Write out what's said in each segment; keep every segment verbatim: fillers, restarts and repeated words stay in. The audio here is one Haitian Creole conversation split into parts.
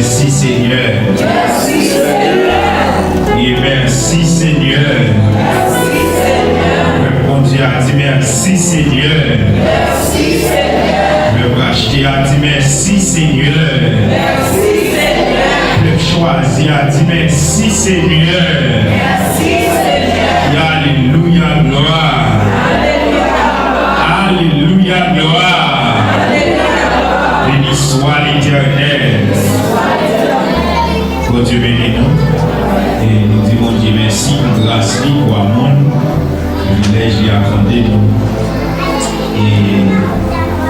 Mèsi, Senyè. Mèsi, Senyè. E mèsi, Senyè. Mèsi, Senyè. Pèp Bondye a di, mèsi, Senyè. Mèsi, Senyè. Pèp rachte a di, mèsi, Senyè. Mèsi, Senyè. Pèp chwazi a di, mèsi, Senyè. Mèsi, Senyè. Alelouya, glwa. Alelouya, glwa. Beni swa Letènèl. Bondye beni nou. E nou di Bondye mèsi pou gras li, pou amou l, privilèj li akòde nou. E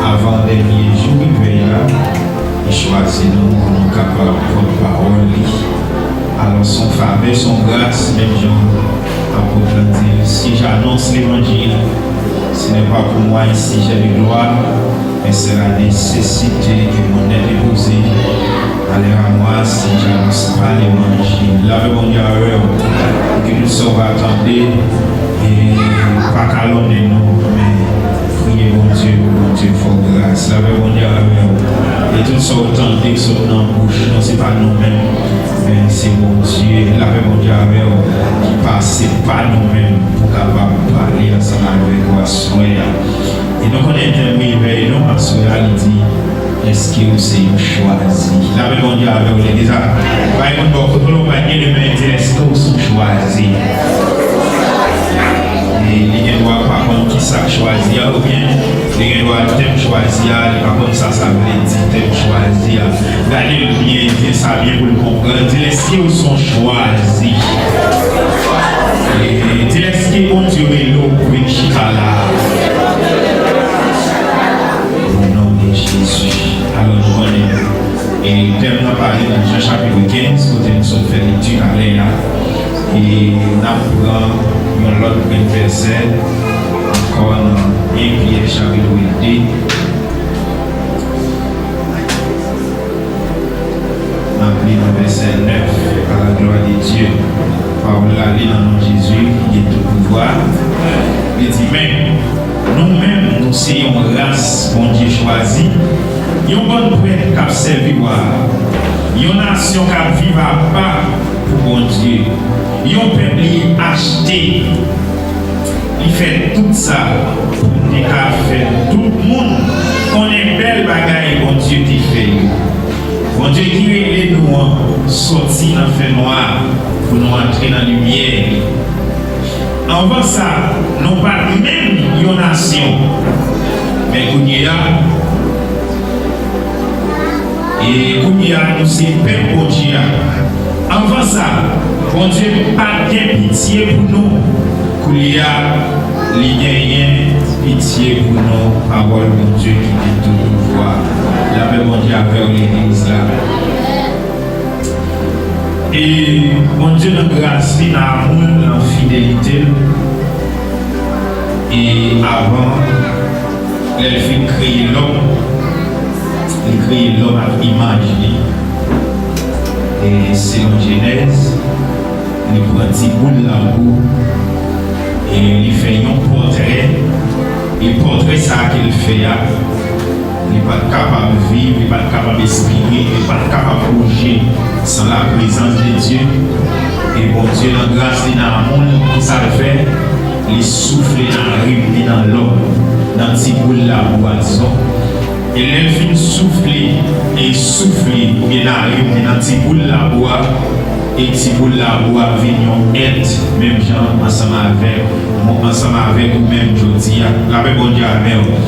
avan dènye jou rive a, li chwazi nou pou nou kapab pòtpawòl li. Alò, se yon favè, se yon gras, menm jan apot lan di l, si j'annonce l'évangile, ce n'est pas pour moi, si j'ai de gloire, mais c'est la nécessité que mon être est posé. Malè a mwa si j'annonce pas l'évangile. Lapè Bondye avè w. E ke tout sa w va tande, e pa kalonnen nou, men priye Bondye pou Bondye fè w gras. Lapè Bondye avè w. E tout sa w tande k sot nan bouch nou, se pa nou menm, men se Bondye. Lapè Bondye avè w ki pase pa nou menm pou kapab pale ansanm avèk ou aswè a. E nou konnen tèm revèy nou aswè a, li di, èske w se yon chwazi? Lapè Bondye avè w, legliz la. Bay moun bò kote w la, bay byen men, di, èske w se yon chwazi? E li gen dwa pa konn ki sa k chwazi a, oubyen li gen dwa tèm chwazi a, li pa konn sa sa vle di, tèm chwazi a. Gade l byen, di sa byen pou l konprann. Di l, èske w se yon chwazi? E di l, èske Bondye rele w pou vin chita la a? O non de Jezi. Alò, nou konnen, e tèm nan pale nan Jan chapit kenz, kote nou sot fè lekti talè a. E n ap pran yon lòt grenn vèsè ankò nan en Pyè chapit de. N ap li nan vèsè nèf, à la gloire de Dieu. Pawòl la li nan non Jezi, ki gen tout pouvwa. Li di, men, nou menm, nou se yon ras Bondye chwazi, yon bann prèt k ap sèvi wa a, yon nasyon k ap viv apa pou Bondye, yon pèp li achte. Li fè tout sa pou l te ka fè tout moun konnen bèl bagay Bondye te fè yo. Bondye ki rele nou an sòti nan fènwa pou nou antre nan limyè. Anvan sa, nou pa t menm yon nasyon. Men kounye a, e kounye a, nou se pèp Bondye a. Anvan sa, Bondye pa t gen pitye pou nou. Kounye a, li genyen pitye pou nou. Pawòl Bondye ki gen tout pouvwa. Lapè Bondye avè w, legliz la. E Bondye nan gras li, nan amou l, nan fidelite l, e avan, lè l fin kreye lòm, li kreye lòm ak imaj li. E selon Jenèz, li pran ti boul labou e li fè yon pòtrè. E pòtrè sa a ke l fè a, li pa t kapab viv, li pa t kapab espire, li pa t kapab bouje san la prezans de Dye. E Bondye nan gras li, nan amou l, ki sa l fè? Li soufle nan rim li, nan lòm, nan ti boul labou a, dizon. E lè l fin soufle, e souf li, oubyen nan rim li, nan ti boul labou a, e ti boul labou a vin yon èt, menm jan ansanm avèk mwen, ansanm avèk ou menm jodi a. Lapè Bondye avè w.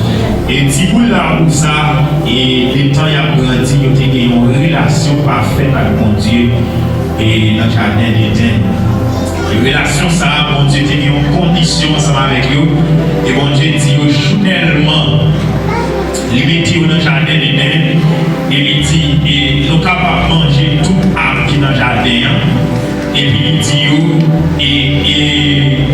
E ti boul labou sa, e letan y ap grandi, yo te gen yon relasyon pafèt ak Bondye, e nan jaden Edenn. E relasyon sa a, Bondye te gen yon kondisyon ansanm avèk yo, e Bondye di yo, jounèlman, li mete yo nan jaden Edenn, e li di, e nou kapab manje tout ab ki nan jaden an, epi li di yo, e, e,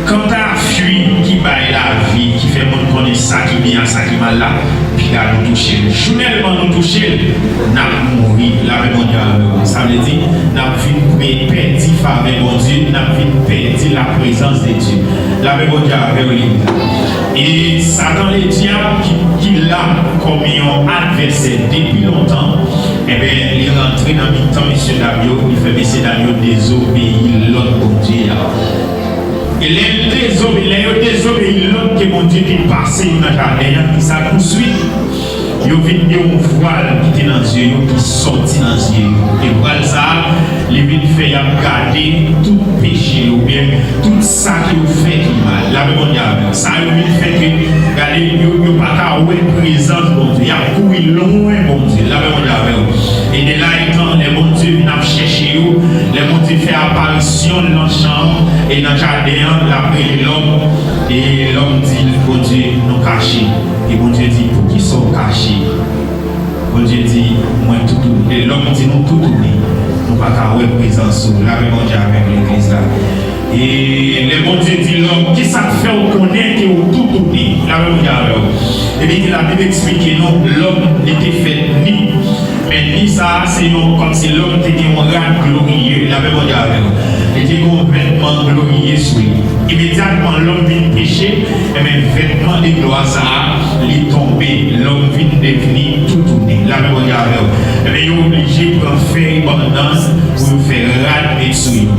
kanta fwi ki bay lavi, ki fè moun konnen sa ki byen ak sa ki mal la, piga nou touche l. Jounèlman nou touche l, n ap mouri. Lapè Bondye avè w. Sa vle di, n ap vin pe-, pèdi favè Bondye, n ap vin pèdi laprezans de Dye. Lapè Bondye avè w, legliz. E Satan ledyab ki, ki la kòm yon advèsè depi lontan, Enben, li rantre nan mitan mesyedam yo, li fè mesyedam yo dezobeyi lòd Bondye a. E lè l dezobe-, lè yo dezobeyi lòd ke Bondye te pase yo nan jaden an, ki sa k pou swit? Yo vin gen yon vwal ki te nan zye yo, ki sòti nan zye yo. E vwal sa a, li vin fè y ap gade tout peche yo, oubyen tout sa ke yo fè ki mal. Lapè Bondye avè w. Sa yo vin fè ke, gade, yo, yo pa ka wè prezans Bondye. Y ap kouri lwen Bondye. Lapè Bondye avè w. E de la etan, lè Bondye vin ap chèche yo, lè Bondye fè aparisyon l nan chan an, e nan jaden an, l ap rele lòm. E lòm di, Bondye, nou kache. E Bondye di, poukisa w kache? Bondye di, mwen toutouni. E lòm di, nou toutouni. Nou pa ka wè prezans ou. Lapè Bondye avèk legliz la. E lè Bondye di lòm, kisa k fè w konnen ke w toutouni? Lapè Bondye avè w. Ebyen, ke Labib eksplike nou, lòm li te fèt ni. Men ni sa a, se yon, kòmsi lòm te gen yon rad gloriye. Lapè Bondye avè w. Li te gen yon vètman gloriye sou li. Imedyatman, lòm vin peche, enben, vètman de glwa sa a, li tonbe. Lòm vin devni toutouni. Lapè Bondye avè w. Enben, yo oblije pran fèy bannann pou yo fè rad met sou yo.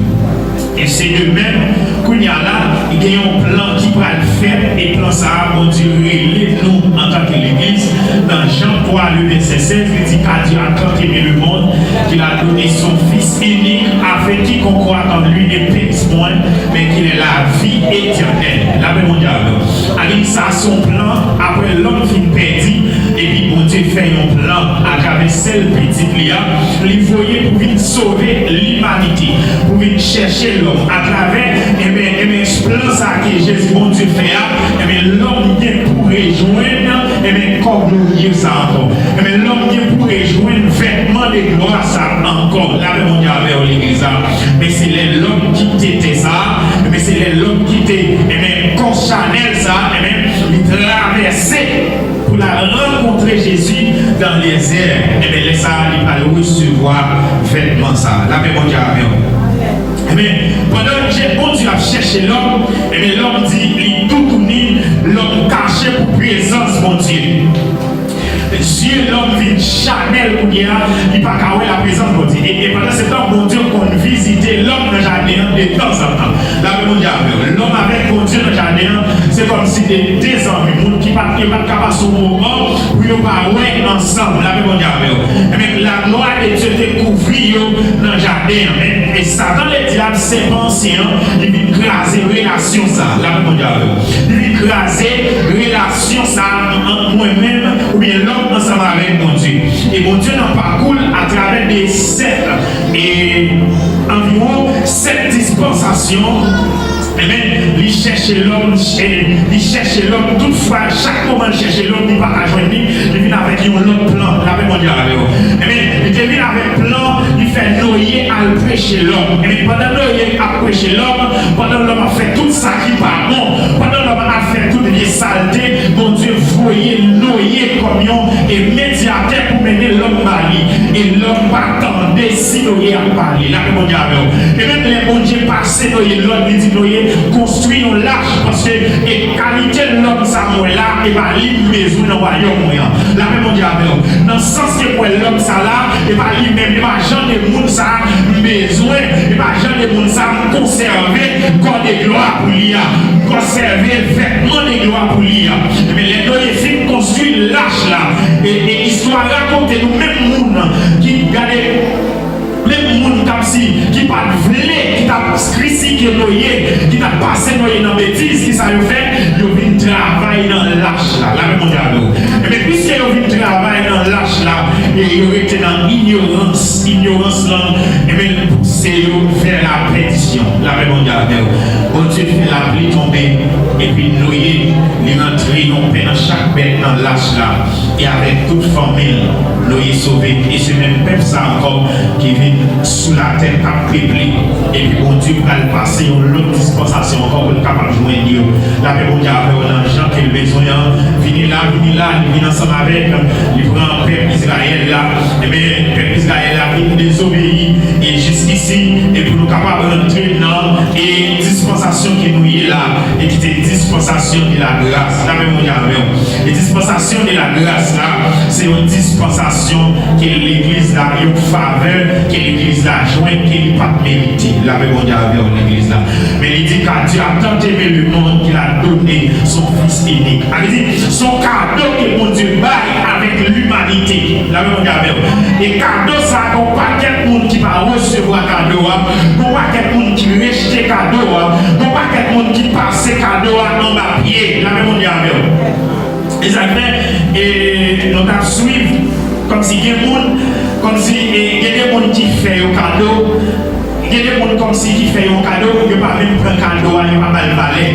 E se de menm, kounye a la, gen yon plan ki pral fèt, e plan sa a, Bondye rele nou antanke legliz. Nan Jan twa, le vèsè sèz, li di, Car Dieu a tant aimé le monde qu'il a donné son Fils unique, afin quiconque croit en lui ne périsse point, mais qu'il ait la vie éternelle. Lapè Bondye avè w. Amen. Sa se yon plan, apre lòm fin pèdi, epi Bondye fè yon plan atravè sèl pitit li a, li voye pou vin sove limanite, pou vin chèche lòm atravè, enben, enben, plan sa ke Jezi Bondye fè a, enben, lòm gen pou rejwenn, enben, kò gloriye sa ankò. Enben, lòm gen pou rejwenn vètman de glwa sa ankò. Lapè Bondye avè w, legliz la. Men se lè lòm kite tè sa, men se lè lòm kite, enben, kò chanèl sa, enben, li travèse pou l al rankontre Jezi dan dezè. Enben, lè sa a, li pral resevwa vètman sa a. Lapè Bondye avè w. Enben, pandan Dye, Bondye ap chèche lòm, enben, lòm di li toutouni, lòm kache pou prezans Bondye. Zye lòm vin chanèl kounye a, li pa ka wè laprezans Bondye. E, e pandan se tan, Bondye konn vizite lòm nan jaden an de tanzantan. Lapè Bondye avè w. Lòm avèk Bondye nan jaden an, se kòmsi de, de zanmi, moun ki pa t, yo pa t ka pase yon moman pou yo pa wè ansanm. Lapè Bondye avè w. Enben, laglwa de Dye te kouvri yo nan jaden an. Men, e Satan, Ledyab, sèpan ansyen an, li vin kraze relasyon sa a. Lapè Bondye avè w. Li vin kraze relasyon sa a ant mwen menm oubyen lòm ansanm avèk Bondye. E Bondye nan pakou l atravè de sèt, e anviwon sèt dispansasyon, enben, li chèche lòm, e li chèche lòm, tout fwa, chak moman li chèche lòm, li pa ka jwenn li, li vin avèk yon lòt plan. Lapè Bondye avè w. Enben, li te vin avèk plan, li fè Noye al preche lòm. Enben, pandan Noye ap preche lòm, pandan lòm ap fè tout sa ki pa bon, pandan lòm ap fè tout vye salte, Bondye voye Noye kòm yon, e, medyatè pou mennen lòm ba li. E lòm pa tande si Noye ap pale. Lapè Bondye avè w. E menm lè Bondye pase Noye lòd, li di Noye, konstwi yon lach, paske, e, kalite lòm sa m wè la, e pa li m bezwen nan wayòm mwen an. Lapè Bondye avè w. Nan sans ke m wè lòm sa la, e pa li menm, e pa jan de moun sa m bezwen, e pa jan de moun sa m konsève kò de glwa pou li a, m konsève vètman de glwa pou li a. Enben, lè Noye fin konstwi lach la, e, e istwa rakonte nou menm moun ki gade, menm moun k ap si, ki pa t vle, ki t ap kritike Noye, ki t ap pase Noye nan betiz, ki sa yo fè? Yo vin travay nan lach la. Lapè Bondye avè w. Enben, piske yo vin travay nan lach la, e yo rete nan inyorans, inyorans lan, enben, l pouse yo vè lapèdisyon. Lapè Bondye avè w. Bondye fè lapli tonbe, epi Noye, li rantre yon pen nan chak bèt nan lach la, e avèk tout fanmi l, Noye sove. E se menm pèp sa ankò ki vin sou latè k ap peple. Epi Bondye pral pase yon lòt dispansasyon ankò pou l kapab jwenn yo. Lapè Bondye avè w nan jan ke l bezwen an. Vini la, vini la, li vin ansanm avèk, li pran pèp Izrayèl la. Enben, pèp Izrayèl la vin dezobeyi, e jiskisi, e pou nou kapab rantre nan, e dispansasyon Dispensasyon ke nou ye la, e ki se dispensasyon de la grâce. Lapè Bondye avè w. E dispensasyon de la grâce la, se yon dispensasyon ke legliz la, yon favè ke legliz la jwenn ke li pa t merite. Lapè Bondye avè w, legliz la. Men li di, car Dieu a tant aimé le monde qu'il a donné son Fils unique. Sa vle di, se yon kado ke Bondye bay avèk limanite. Lapè Bondye avè w. E kado sa, gon pakèt moun ki pa resevwa kado a, gon pakèt moun ki rejte kado a, gon pakèt moun ki pase kado a anba pye. Lapè Bondye avè w. E sa k fè, e, nou t ap swiv, kòmsi gen moun, kòmsi, e, gen de moun ki fè yo kado, gen de moun kòmsi ki fè yo kado, yo pa menm pran kado a, yo pa ba l valè.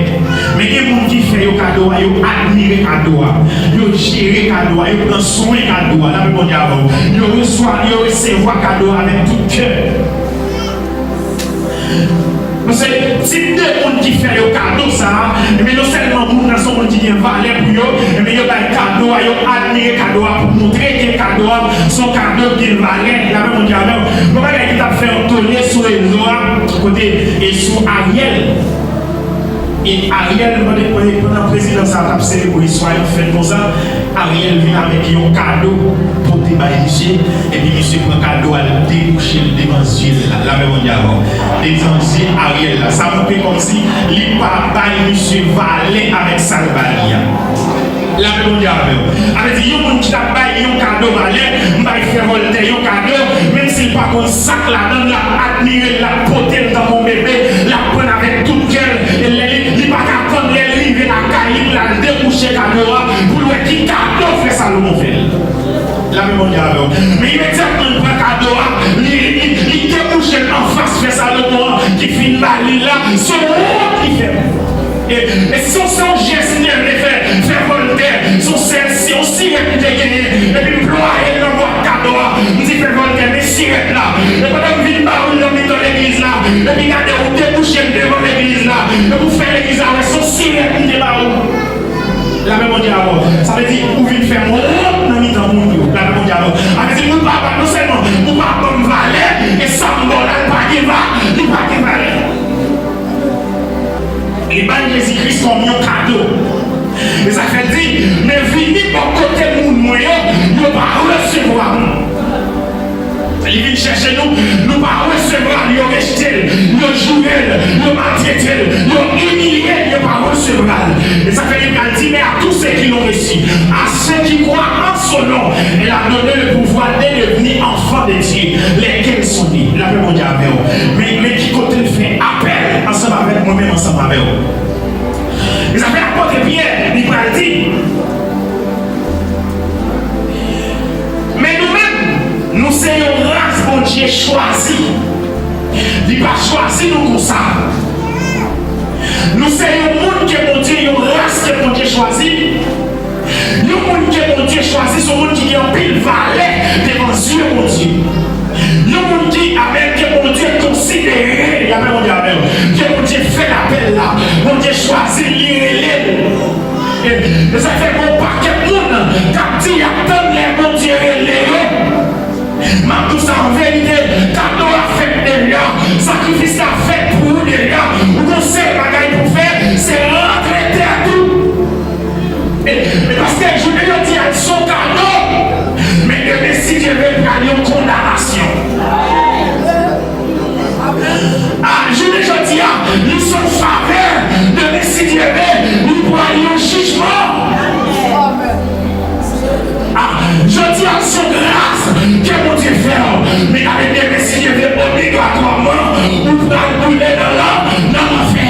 Men gen moun ki fè yo kado a, yo admire kado a, yo jere kado a, yo pran swen kado a, lapè Bondye avè w. Yo reswa, yo resevwa kado a avèk tout kè. Paske tip de moun ki fè yo kado sa a, ebyen, non sèlman moun nan se yon moun ki gen valè pou yo, ebyen, yo bay kado a, yo admire kado a pou montre ke kado a se yon kado ki gen valè. Lapè Bondye avè w. Yon bagay ki t ap fè yon tole sou rezo a, kote, e sou Ariel. E Ariel, pandan, pandan, pandan prezidan sa a t ap selebre swa yon fèt konsa, Ariel vin avèk yon kado pote bay misye, epi misye pran kado a, l debouche l devan zye l la. Lapè Bondye avè w. Devan zye Ariel la. Sa montre kòmsi li pa bay misye valè avèk sa l ba li a. Lapè Bondye avè w. Sa vle di, yon moun ki t ap bay yon kado valè, m bay frè Voltaire yon kado, menm si l pa konn sa k ladan l, l ap admire l, l ap pote l tankou yon bebe, l ap pran l avèk tout kè l, e lè li, li pa ka tann lè l rive lakay li pou l al debouche kado a, pou l wè ki kado frè Salomon fè l. Lapè Bondye avè w. Men imedyatman l pran kado a, li, li, li debouche l anfas frè Salomon an ki fin ba li l la, se yon wont li fè m. E, e se, se yon jès m te vle fè, fè Voltaire, se yon sèl, se yon sirèt m te genyen, epi m plwaye l nan bwat kado a, m di frè Voltaire, men sirèt la. E pandan m vin ba ou l nan mitan legliz la, epi gade ou debouche l devan legliz la, epi ou fè legliz la wè se yon sirèt m te ba ou. Lapè Bondye avè w. Sa vle di, ou vin fè m wont nan mitan moun yo. Lapè Bondye avè w. Sa vle di, ou pa, pa, non sèlman ou pa ban m valè, e sa m ba w la, li pa gen va-, li pa gen valè. Li bay Jezi Kris kòm yon kado. E sa fè l di, men vini bò kote moun mwen yo, yo pa resevwa m. Li vin chèche nou, nou pa resevwa l, yo rejte l, yo joure l, yo maltrete l, yo imilye l, yo pa resevwa l. E sa fè li pral di, mais à tous ceux qui l'ont reçu, à ceux qui croient en son nom, elle a donné le pouvoir de devenir enfants de Dieu, lesquels sont nés. Lapè Bondye avè w. Men, men ki kote l fè apèl ansanm avèk mwen menm, ansanm avè w. E sa fè apot Pyè, li pral di, men nou menm, nou se yon ras Bondye chwazi. Li pa chwazi nou konsa. Nou se yon moun ke Bondye, yon ras ke Bondye chwazi. Yon moun ke Bondye chwazi, se yon moun ki gen anpil valè devan zye Bondye. Yon moun ki, amèn, ke Bondye konsidere, lapè Bondye avè w, ke Bondye fè lapèl la, Bondye chwazi l, li rele l. E, e sa fè gen yon pakèt moun k ap di y ap tann lè Bondye rele yo. M ap di w sa an verite, kado a fèt deja, sakrifis la fèt pou ou deja. Ou gon sèl bagay pou w fè, se rantre tèt ou. E, e paske jounen jodi a, l se yon kado, men demen, si Dye vle, l pral yon kondanasyon. A, jounen jodi a, li se yon favè, demen, si Dye vle, li pral yon jijman. A, jodi a, l se yon gras ke Bondye fè w, men gade, demen, si Dye vle, obligatwaman, ou pral boule nan lan-, nan lanfè.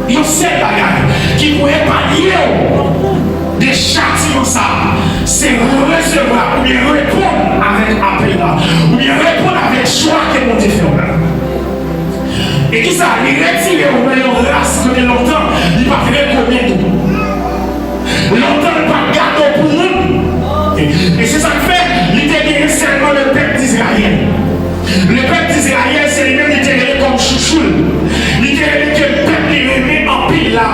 Yon sèl bagay ki pou epanye w de chatiman sa a, se resevwa oubyen reponn avèk apèl la, oubyen reponn avèk chwa ke Bondye fè w la. E kisa? Li retire w nan yon ras kote lontan li pa t rekonèt ou. Lontan, l pa t gade w pou moun. E, e se sa k fè li te genyen sèlman le pèp d'Izrayèl. Le pèp d'Izrayèl, se li menm li te rele kòm chouchou l. Li te rele ke pèp li renmen anpil la.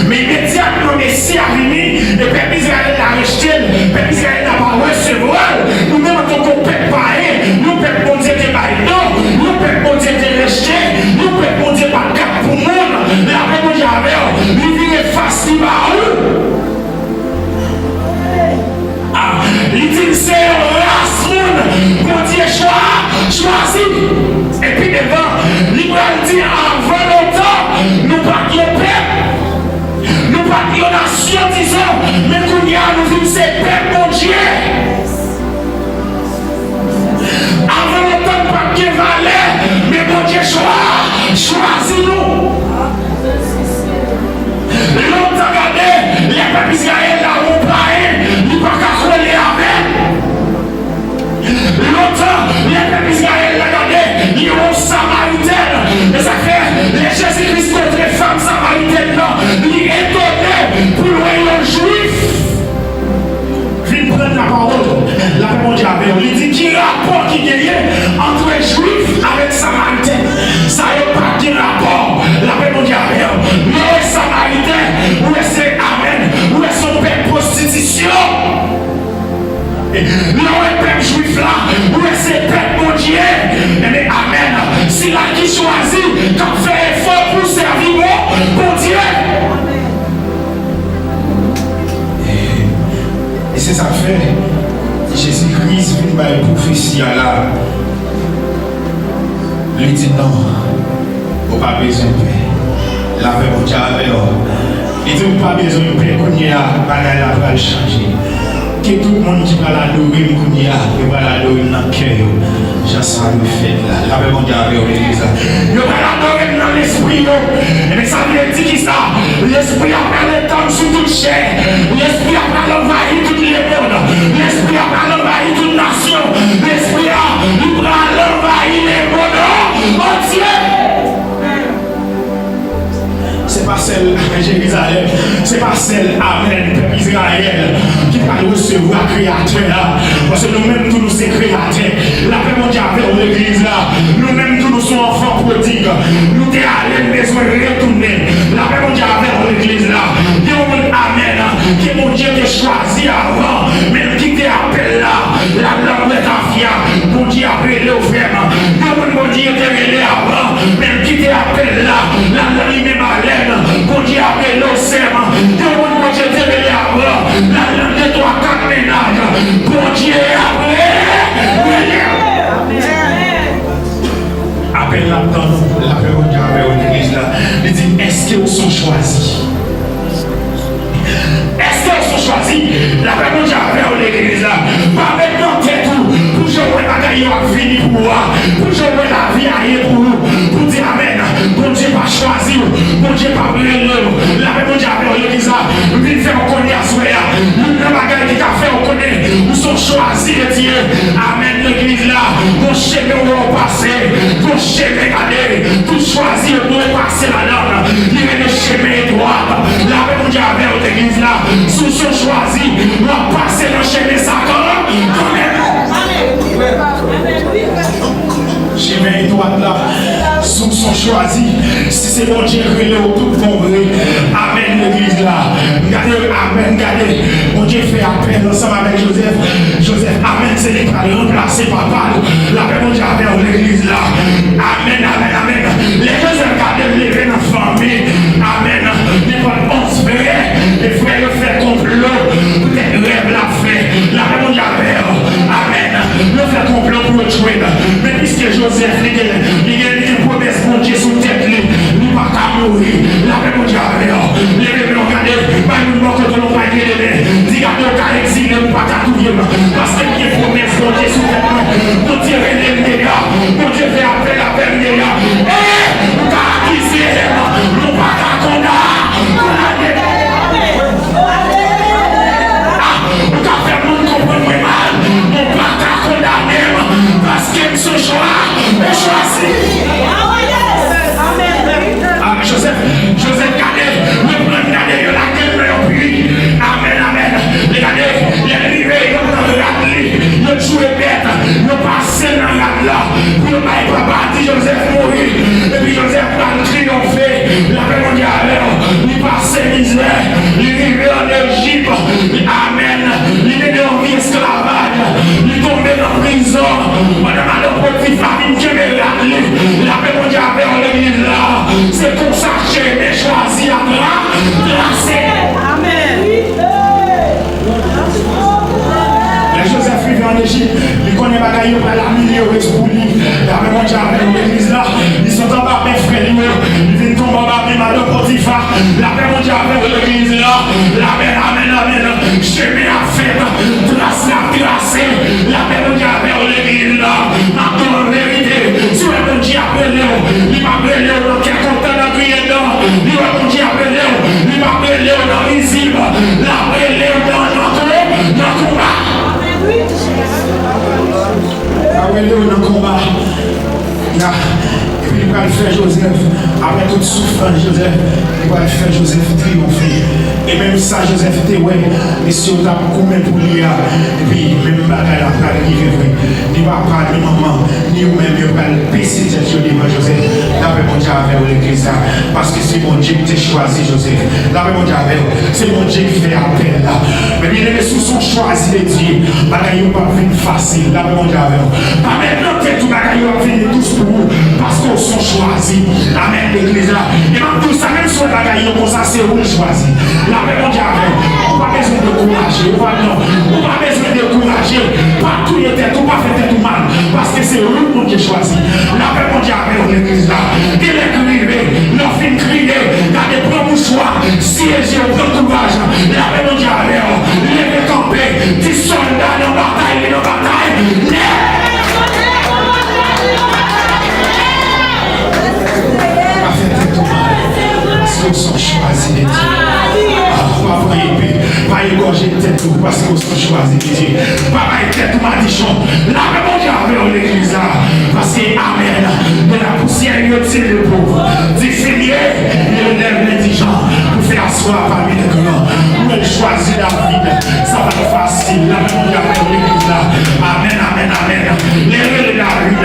Men imedyatman Mesi a vini, e pèp Izrayèl la rejte l, pèp Izrayèl la pa resevwa l. Nou menm antanke yon pèp payen, yon pèp Bondye te bay do, yon pèp se pèp Bondye. Avan lontan, n pa t gen valè, men Bondye chwa, chwazi nou. Lontan, gade, lè pèp Izrayèl la wè yon payen, li pa ka kole avè l. Lontan, lè pèp Izrayèl la gade, li wè yon Samaritèn. E sa fè, lè Jezi Kris kontre fanm Samaritèn nan, li etone pou l wè yon Jwif vin pran lapawòl. Lapè Bondye avè w. Li di, ki rapò ki genyen ant Jwif avèk Samaritèn? Sa yo pa gen rapò. Lapè Bondye avè w. Lè w wè Samaritèn, ou wè se amèn. Ou wè se yon pèp pwostitisyon. Lè w wè pèp Jwif la, ou wè se pèp Bondye. Ebyen, amèn. Sila ki chwazi, k ap fè efò pou sèvi Bon-, Bondye. E se sa k fè Jezi Kris vin bay pwofesi a la. Li di, non, ou pa bezwen pè. Lapè Bondye avè w. Li di, ou pa bezwen pè, kounye a, bagay la pral chanje. Ke tout moun ki pral adore m kounye a, yo pral adore m nan kè yo. Jan sa dwe fèt la. Lapè Bondye avè w, legliz la. Yo pral adore m nan lespri yo. Ebyen, sa vle di ki sa? Lespri a pral etann sou tout chè. Lespri a pral anvayi tout lemonn. Lespri a pral anvayi tout nasyon. Lespri a, li pral anvayi lemonn antye. Se pa sèl Jerizalèm, se pa sèl, amèn, pèp Izrayèl ki pral resevwa Kreyatè a. Paske nou menm tou nou se kreyatè. Lapè Bondye avè w, legliz la. Nou menm tou nou se yon anfan pwodig. Nou te ale, n bezwen retounen. Lapè Bondye avè w, legliz la. Gen yon moun, amèn, ke Bondye te chwazi avan, men l kite apèl la. L al nan pwèt afya. Bondye ap rele w, frè m. Gen moun Bondye te rele avan, men l kite apèl la. L al nan limen balèn. Bondye ap rele w, sè m. Gen moun Bondye te rele avan, l al nan de, twa, kat mennaj. Bondye ap re-, rele w. Apèl la ap tann ou, lapè Bondye avè w, legliz la. Li di, èske w se yon chwazi? Èske w se yon chwazi? Lapè Bondye avè w, legliz la. Pa met nan tèt ou, pou jan w wè bagay yo ap vini pou ou a, pou jan w wè lavi a ye pou ou, pou di amèn. Bondye pa chwazi w, Bondye pa rele w. Lapè Bondye avè w, legliz la. M vin fè w konnen aswè a, youn nan bagay ki ka fè w konnen ou se yon chwazi de Dye. Amèn, legliz la. Gon chemen w wè w pase, gon chemen, gade, tout chwazi yo dwe pase ladan l. Li rele chemen etwat. Lapè Bondye avè w, legliz la. Si w se yon chwazi, w ap pase nan chemen sa kan-, kanmenm. Chemen etwat la, si w se yon chwazi, si se Bondye k rele w tout bon vre. Amèn, legliz la. Gade, amèn, gade. Bondye fè apèl ansanm avèk Jozèf. Jozèf, amèn, se li k pral ranplase papa l. Lapè Bondye avè w, legliz la. Amèn, amèn, amèn. Lè Jozèf gade l leve nan fanmi, amèn, nenpòt onz frè, e frè yo fè konplo poutèt rèv l ap fè. Lapè Bondye avè w. Amèn. Yo fè konplo pou yo tchwe l. Men piske Jozèf, li gen, li gen, li gen pwomès Bondye sou tèt li, li pa ka mouri. Lapè Bondye avè w. Leve men w, gade, bay moun bò kote w, pa leve men. Di, gade, w ka egzile, ou pa ka touye m. Paske m gen pwomès Bondye sou tèt mwen. Bondye rele m deyò. Bondye fè apèl avè m deyò. E ou ka akize m, men w pa ka konda-, kondane m. Ah, ou ka fè moun konprann mwen mal, men w pa ka kondane m, paske m se chwa, m chwazi. Ah, Jozèf, Jozèf gade, yo pran l gade, yo lage l nan yon pui. Amèn, amèn. Li gade, lè l rive, yo pran rad li, yo tchwe bèt, yo pase nan rad la, pou yo bay papa a ti Jozèf mouri. Epi Jozèf pral triyonfe. Lapè Bondye avè w. Li pase mizè. Li rive ann Ejip. Amèn. Li mennen yon vi esklavaj. Li tonbe nan prizon. Pandan madanm Potifa vin kenbe rad li. Lapè Bondye avè w, legliz la. Se konsa chemen chwazi a tra-, trase. Amèn. Lè Jozèf rive ann Ejip, li konnen bagay yo pral amelyore pou li. Lapè Bondye avè w, legliz la. Li sot anba men frè li yo, li vin tonbe anba men madanm Potifa. Lapè Bondye avè w, legliz la. Amèn, amèn, amèn. Chemen ap fè Jozèf, apre tout soufrans Jozèf, li pral fè Jozèf triyonfe. E menm sa Jozèf te wè, mesye yo t ap goumen pou li a, epi menm bagay la pral rive vre. Ni papa, ni manman, ni ou menm, yo pral bese tèt yo devan Jozèf. Lapè Bondye avè w, legliz la, paske se Bondye ki te chwazi Jozèf. Lapè Bondye avè w, se Bondye ki fè apèl la. Men byeneme, si w se yon chwazi de Dye, bagay yo p ap vin fasil. Lapè Bondye avè w. Pa met nan tèt ou bagay yo ap vini dous pou ou, paske w se yon chwazi. Amèn, legliz la. E m ap di w sa, menm si w wè bagay yo konsa, se ou l chwazi. Lapè Bondye avè w. Ou pa bezwen dekouraje. Ou pa, non. Ou pa bezwen dekouraje. Pa touye tèt ou, pa fè tèt ou mal. Paske se ou Bondye chwazi. Lapè Bondye avè w, legliz la. Genlè k rive, lè w fin kriye, gade, pran mouchwa, siye je w, pran kouraj. Lapè Bondye avè w. Leve kanpe, di sòlda nan batay, li nan batay. Nèt! Pa fè tèt ou mal. Paske w se yon chwazi de Dye. Ah, pa pran epe. Pa egòje tèt ou paske w se yon chwazi de Dye. Pa bay tèt ou madichon. Lapè Bondye avè w, legliz la. Paske, amèn, de la poussière il retire le pauvre. Du fumier il relève l'indigent. Pou fè aswè a pami le gran. Ou wè l chwazi David. Sa pa t fasil. Lapè Bondye avè w, legliz la. Amèn, amèn, amèn. Lè yo rele David,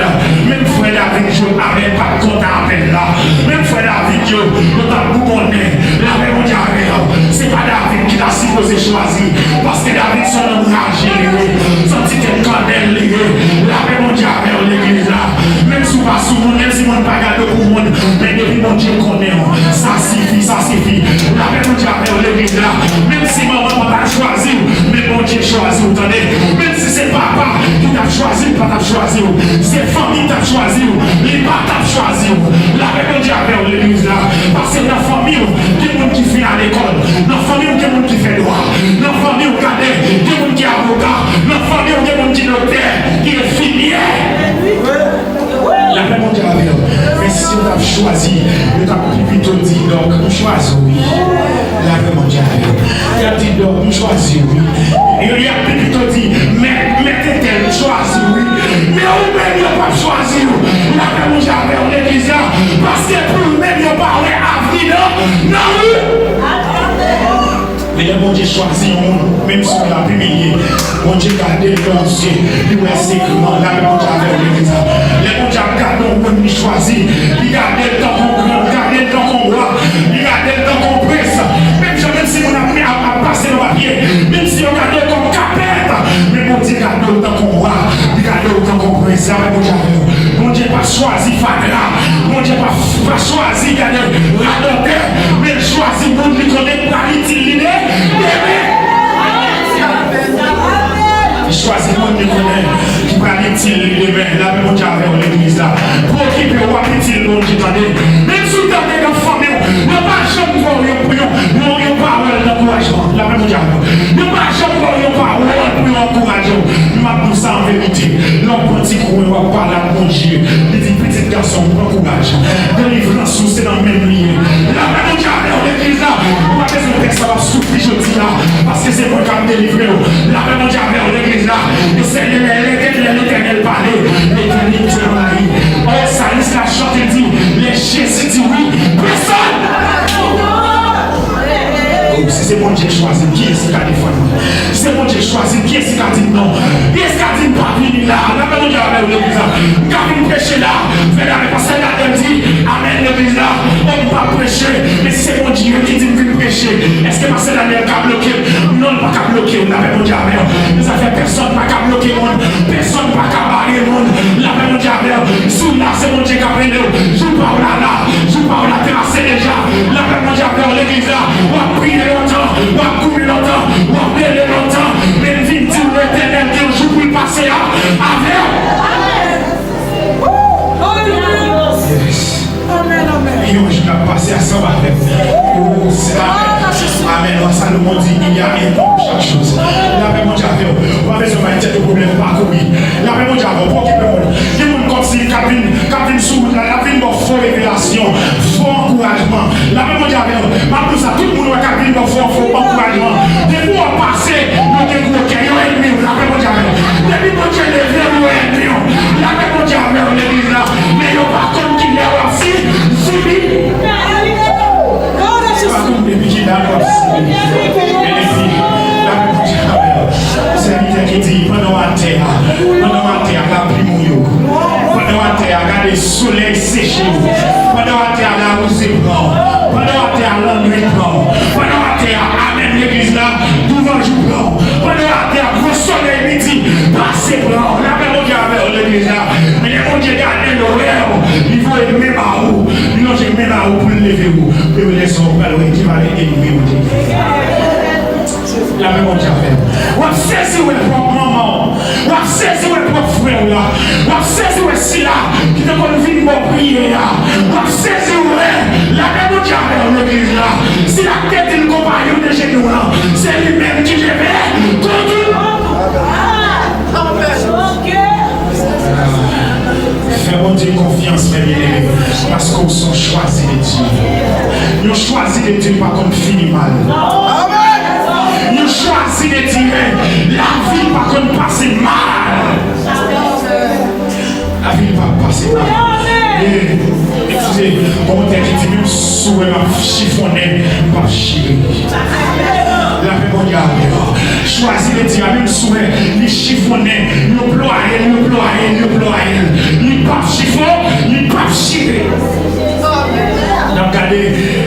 menm frè David yo, amèn, pa t kontan apèl la. Menm frè David yo, yo t ap bougonnen. Lapè Bondye avè w. Se pa David ki ta sipoze chwazi. Paske David se yon nonm raje li ye. Se yon ti tèt kannèl li ye. Lapè Bondye avè w, legliz la. Menm si w pa sou moun, menm si moun pa gade w pou moun, men depi Bondye konnen w, sa sifi, sa sifi. Lapè Bondye avè w, legliz la. Menm si manman pa t ap chwazi w, men Bondye chwazi w, tande. Menm si se papa ki t ap chwazi l, li pa t ap chwazi w. Se fanmi t ap chwazi w, li pa t ap chwazi w. Lapè Bondye avè w, legliz la. Paske nan fanmi w, gen moun ki fin alekòl. Nan fanmi w, gen moun ki fè dwa. Nan fanmi w, gade, gen moun ki avoka. Nan fanmi w, gen moun ki doktè, ki enfimyè. Lapè Bondye avè w. Men si yo t ap chwazi, yo t ap pi pito di, dòk, m chwazi w, wi. Lapè Bondye avè w. Y ap di, dòk, m chwazi w, wi. Yo, y ap pi pito di, mèt, mèt entèl, m chwazi w, wi. Men ou menm, yo p ap chwazi w. Lapè Bondye avè w, legliz la. Paske pou ou menm, yo pa wè avni nan, nan ou. Men lè Bondye chwazi yon moun, menm si w ap imilye, Bondye gade l nan yon zye, li wè se gran. Lapè Bondye avè w, legliz la. Lè Bondye ap gade yon moun li chwazi, li gade l tankou yon gran, li gade l tankou yon wa, li gade l tankou yon prens. Menm jan, menm si moun ap, ap, ap pase nan papye, menm si yo gade w kòm kapèt, men Bondye gade w tankou yon wa, li gade w tankou yon prens. Lapè Bondye avè w. Bondye pa chwazi fatra. Bondye pa, pa chwazi, gade, radòtè. Men l chwazi moun li konnen k pral itil li de, demen. Li chwazi moun li konnen ki pral itil li demen. Lapè Bondye avè w, legliz la. Preokipe w, w ap itil Bondye, tande. Menm si w tande nan fanmi w, yo pa janm ba w yon, yon, yon, yon pawòl dankourajman. Lapè Bondye avè w. Yo pa janm ba w yon pawòl pou yo ankouraje w. M ap di w sa an verite. Lè w pran ti kwen, w ap pale ak Bondye. Li di, pitit gason m, pran kouraj. Delivrans ou se nan men m li ye. Lapè Bondye avè w, legliz la. Ou pa bezwen pè sa w ap soufri jodi a. Paske se mwen k ap delivre w. Lapè Bondye avè w, legliz la. E se lè, lè, lè, lè Letènèl pale, Letènèl te anvayi. O, salmis la chante, li di, lè Jezi di wi, pèsòn. Oh, si se Bondye k chwazi m, kiyès ki ka defann mwen? Si se Bondye k chwazi m, kiyès ki ka di m non? Kiyès ki ka di m pa vini la? Lapè Bondye avè w, legliz la. M ka vin preche la. Fè la, men pastè Daniel di, amèn, legliz la. Oh, m p ap preche. Men si se Bondye ki di m vin preche, èske pastè Daniel ka bloke m? Non, l pa ka bloke w. Lapè Bondye avè w. Mezanmi, pèsòn pa ka bloke moun. Pèsòn pa ka bare moun. Lapè Bondye avè w. Si w la, se Bondye k ap rele w. Jou pa w la la. Jou pa w la trase deja. Lapè Bondye avè w, legliz la. W ap priye lontan. W ap goumen lontan. W ap rele lontan. Men m vin di w, Letènèl gen yon jou pou l pase a, avè w. Yes. Amèn, amèn. Yon jou n ap pase ansanm avè w. Oh, se, amèn. Amèn. Wa Salomon di, il y a un temps pour chaque chose. Lapè Bondye avè w. Ou pa bezwen bay tèt ou pwoblèm, pa kouri. Lapè Bondye avè w, pa okipe moun. Gen moun kòmsi k ap vin, k ap vin sou wout la, y ap vin ba w fo revelasyon, fo ankourajman. Lapè Bondye avè w. M ap di w sa, tout moun wè k ap vin ba w fo, fo ankourajman. Depi w ap pase, yo gen gwo kè, yo ènmi w. Lapè Bondye avè w. Depi Bondye leve w, yo ènmi w. Lapè Bondye avè w, legliz la. Men yo pa konn kilè w ap si, Solèy seche w. Pandan w atè a, lawouze pran w. Pandan w atè a, lannwit pran w. Pandan w atè a, amèn, legliz la, douvanjou pran w. Pandan w atè a, gwo solèy midi pase pran w. Lapè Bondye avè w, legliz la. Men lè Bondye gade l, wè w, li voye men ba ou. Li lonje men ba ou pou l leve w. E lè sa w pral wè ki valè ènmi w te ye. Lapè Bondye avè w. W ap sezi wè pwòp manman w. W ap sezi wè pwòp frè w la. W ap sezi wè sila ki te konn vin ba w priyè a. W ap sezi wè lapè Bondye avè w legliz la. Sila ki te di l konpayon de jenou w lan, se li menm ki leve kont ou. Fè Bondye konfyans, frè byeneme, paske w se yon chwazi de Dye. Yon chwazi de Dye pa konn fini mal. Yon chwazi de Dye, lavi pa konn pase mal. Lavi pa pase mal. E, eskize, gon tèks ki di, menm si w wè m ap chifonnen, m p ap chire. Lapè Bondye avè w. Chwazi de Dye a, menm si w wè li chifonnen, yo plwaye l, yo plwaye l, yo plwaye l. Li p ap chifon, li p ap chire. N ap gade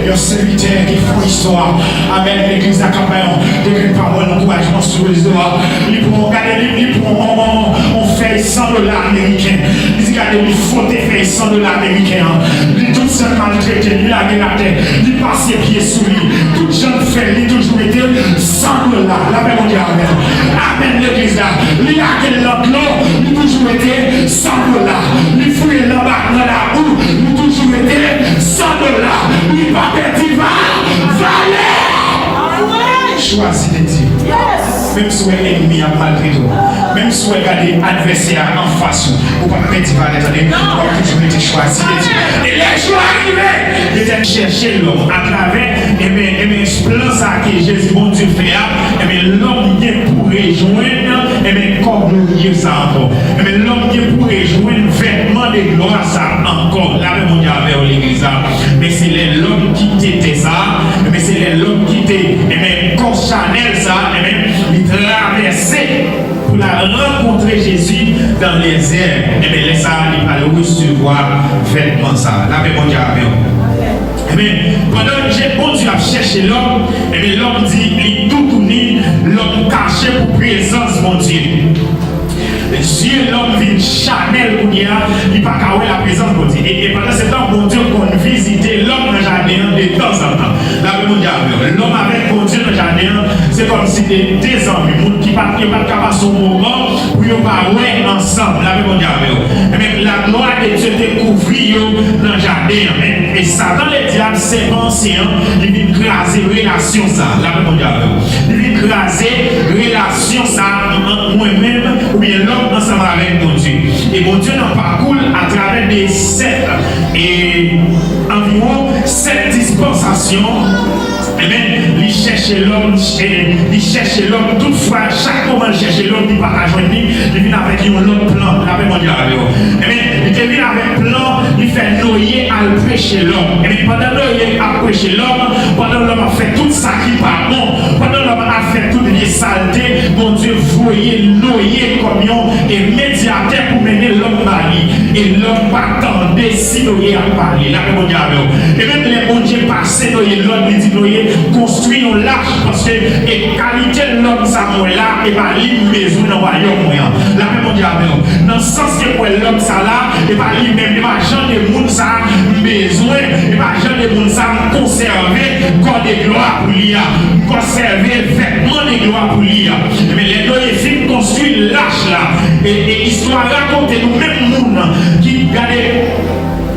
yon sèvitè ki fè yon istwa. Amèn. Legliz la k ap bay yon degrenn pawòl ankourajman sou rezo a. Li pran, gade, li, li pran yon, yon, yon fèy san dola ameriken. Li di, gade, li fwote fèy san dola ameriken an. Li tout sèl maltrete, li lage l atè, li pase pye sou li. Tout jan l fè, li toujou rete san dola. Lapè Bondye avè l. Amèn, legliz la. Li lage l nan dlo, li toujou rete san dola. Li fouye l anba nan labou, li toujou rete san dola. Li pa pèdi va, valè. Chwazi de Dye. Menm si w wè ènmi ap maltrete w, menm si w wè gade advèsè a anfas ou, ou p ap pèdi valè, tande, w ap toujou rete chwazi de Dye. E lè jou a rive, Letènèl chèche lòm atravè, enben, enben, plan sa ke Jezi Bondye fè a, enben, lòm gen pou rejwenn, enben, kò glorye sa ankò. Enben, lòm gen pou rejwenn vètman de glwa sa ankò. Lapè Bondye avè w, legliz la. Men se lè lòm kite tè sa, men se lè lòm kite, enben, kò chanèl sa, enben, li travèse pou l al rankontre Jezi dan lèzè. Enben, lè sa a, li pral resevwa vètman sa a. Lapè Bondye avè w. Enben, pandan Je-, Bondye ap chèche lòm, enben, lòm di li toutouni, lòm kache pou prezans Bondye. Zye lòm vin chanèl kounye a, li pa ka wè laprezans Bondye. E, e pandan se tan, Bondye konn vizite lòm nan jaden an de tanzantan. Lapè Bondye avè w. Lòm avèk Bondye nan jaden an, se kòmsi de, de zanmi, moun ki pa t, yo pa t ka pase yon moman pou yo pa wè ansanm. Lapè Bondye avè w. Enben, laglwa de Dye te kouvri yo nan jaden an. Men, e Satan, ledyab, sèpan ansyen an, li vin kraze relasyon sa a. Lapè Bondye avè w. Li vin kraze relasyon sa a ant mwen menm oubyen lòm ansanm avèk Bondye. E Bondye nan pakou l atravè de sèt, e anviwon sèt dispansasyon, enben, li chèche lòm, e li chèche lòm. Toutfwa, chak moman l chèche lòm, li pa ka jwenn li, li vin avèk yon lòt plan. Lapè Bondye avè w. Enben, li te vin avèk plan, li fè Noye al preche lòm. Enben, pandan Noye ap preche lòm, pandan lòm ap fè tout sa ki pa bon, pandan lòm ap fè tout vye salte, Bondye voye Noye kòm yon, e, medyatè pou mennen lòm ba li. E lòm pa tande si Noye ap pale. Lapè Bondye avè w. E menm lè Bondye pase Noye lòd, li di Noye, konstwi yon lach, paske, e, kalite lòm sa m wè la, e pa li m bezwen nan wayòm mwen an. Lapè Bondye avè w. Nan sans ke m wè lòm sa la, e pa li menm, e pa jan de moun sa m bezwen, e pa jan de moun sa m konsève kò de glwa pou li a. M konsève vètman de glwa pou li a. Enben, lè Noye fin konstwi lach la, e, e istwa rakonte nou menm moun ki, gade,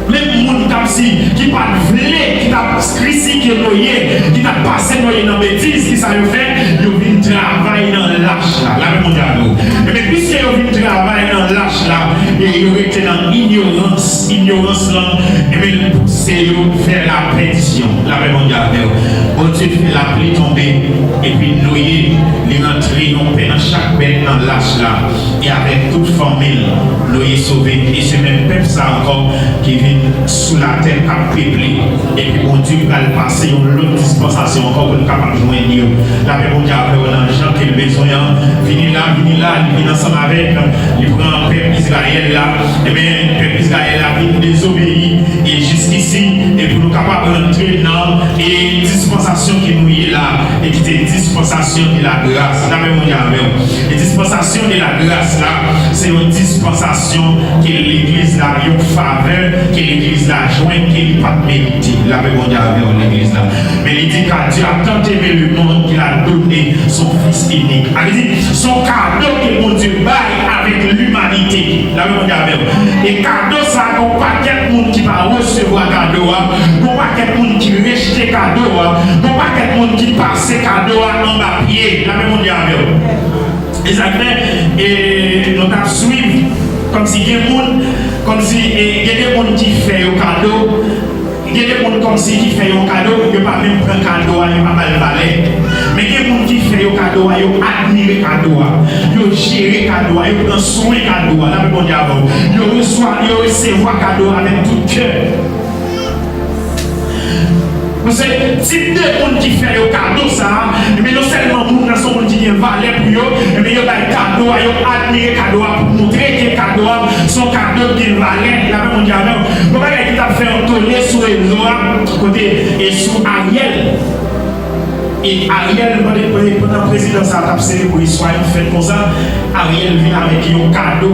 menm moun k ap si, ki pa t vle, ki t ap kritike Noye, ki t ap pase Noye nan betiz, kisa yo fè? Yo vin travay nan lach la. Lapè Bondye avè w. Enben, piske yo vin travay nan lach la, e yo rete nan inyorans, inyorans lan, enben, l pouse yo vè lapèdisyon. Lapè Bondye avè w. Bondye fè lapli tonbe, epi Noye, li rantre yon pè nan chak bèt nan lach la, e avèk tout fanmi l, Noye sove. E se menm pèp sa ankò ki vin sou latè k ap peple. Epi Bondye pral pase yon lòt dispansasyon ankò pou l kapab jwenn yo. Lapè Bondye avè w nan jan ke l bezwen an. Vini la, vini la, li vin ansanm avèk, li pran pèp Izrayèl la. Enben, pèp Izrayèl la Vin dezobeyi, e jiskisi, e pou nou kapab rantre nan, e dispansasyon ke nou ye la, e ki te dispansasyon de la gras. Lapè Bondye avè w. E dispansasyon de la gras la, se yon dispansasyon ke legliz la, yon favè ke legliz la jwenn, ke li pa t merite. Lapè Bondye avè w, legliz la. Men li di, car Dieu a tant aimé le monde qu'il a donné son Fils unique. A vle di, se yon kado ke Bondye bay avèk limanite. Lapè Bondye avè w. E kado sa, gon pakèt moun ki pa resevwa kado a, gon pakèt moun ki rejte kado a, gon pakèt moun ki pase kado a anba pye. Lapè Bondye avè w. E sa k fè, e, nou t ap swiv, kòmsi gen moun, kòmsi, e, gen de moun ki fè yo kado, gen de moun kòmsi ki fè yo kado, yo pa menm pran kado a, yo pa ba l valè. Men gen moun ki fè yo kado a, yo admire kado a, yo jere kado a, yo pran swen kado a. Lapè Bondye avè w. Yo reswa, yo resevwa kado a avèk tout kè. Paske tip de moun ki fè yo kado sa a, ebyen, non sèlman moun nan se yon moun ki gen valè pou yo, ebyen, yo bay kado a, yo admire kado a pou montre ke kado a se yon kado ki gen valè. Lapè Bondye avè w. Gon bagay ki t ap fè yon tole sou rezo a, kote, e sou Ariel. E Ariel, pandan, pandan prezidan sa a t ap selebre swa yon fèt konsa, Ariel vin avèk yon kado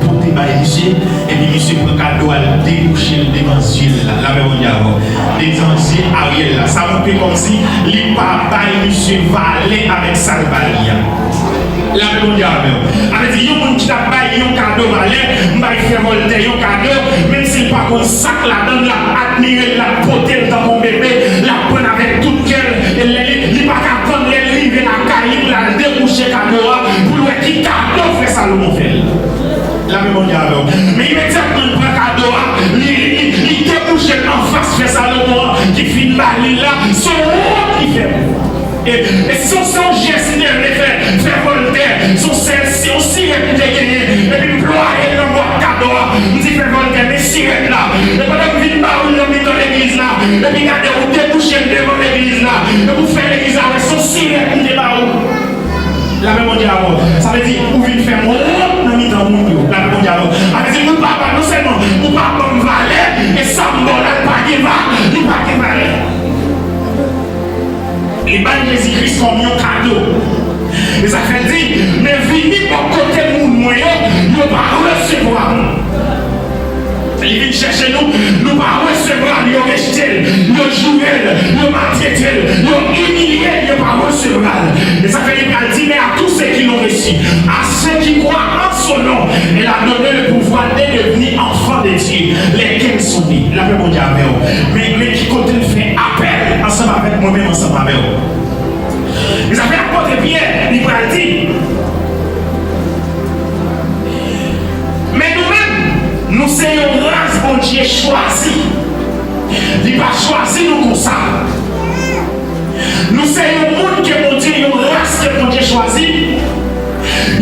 pou te bay misye, epi misye pran kado a, l debouche l devan zye l la. Lapè Bondye avè w. Devan zye Ariel la. Sa montre kòmsi li pa bay misye valè avèk sa l ba li a. Lapè Bondye avè w. Sa vle di, yon moun ki t ap bay yon kado valè, m bay Frè Voltaire yon kado, menm si l pa konn sa k ladan l, l ap admire l, l ap pote l tankou yon bebe, l ap pran l avèk tout kè l, e lè li, li pa ka tann lè l rive lakay li pou l al debouche kado a, pou l wè ki kado Frè Salomon fè l. Lapè Bondye avè w. Men imedyatman l pran kado a, li, li, li debouche l anfas Frè Salomon an ki fin ba li l la, se yon wont li fè. E, e se, se yon jès li te vle fè, fè Voltaire, se yon sèl, se yon sirèt li te genyen, epi m plwaye l nan bwat kado a, m di, Frè Voltaire, men sirèt la, e pandan m vin ba ou l nan mitan legliz la, epi gade ou debouche l devan legliz la, epi ou fè legliz la wè se yon sirèt m te ba ou. Lapè Bondye avè w. Sa vle di, ou vin fè m wont nan mitan moun yo. Lapè Bondye avè w. Sa vle di, ou pa ba, non sèlman ou pa ban m valè, e sa m ba w la, li pa gen va-, li pa gen valè. Li bay Jezi Kris kòm yon kado. E sa fè l di, men vini bò kote moun mwen yo, yo pa resevwa m. Li vin chèche nou, nou pa resevwa l, yo rejte l, yo joure l, yo maltrete l, yo imilye l, yo pa resevwa l. E sa fè li pral di, mais à tous ceux qui l'ont reçu, à ceux qui croient en son nom, il a donné le pouvoir de devenir enfants de Dieu, lesquels sont nés. Lapè Bondye avè w. Men, men ki kote l fè apèl ansanm avèk mwen menm, ansanm avè w. Li sa fè apot Pyè, li pral di, men nou menm, nou se yon ras Bondye chwazi. Li pa chwazi nou konsa. Nou se yon moun ke Bondye, yon ras ke Bondye chwazi.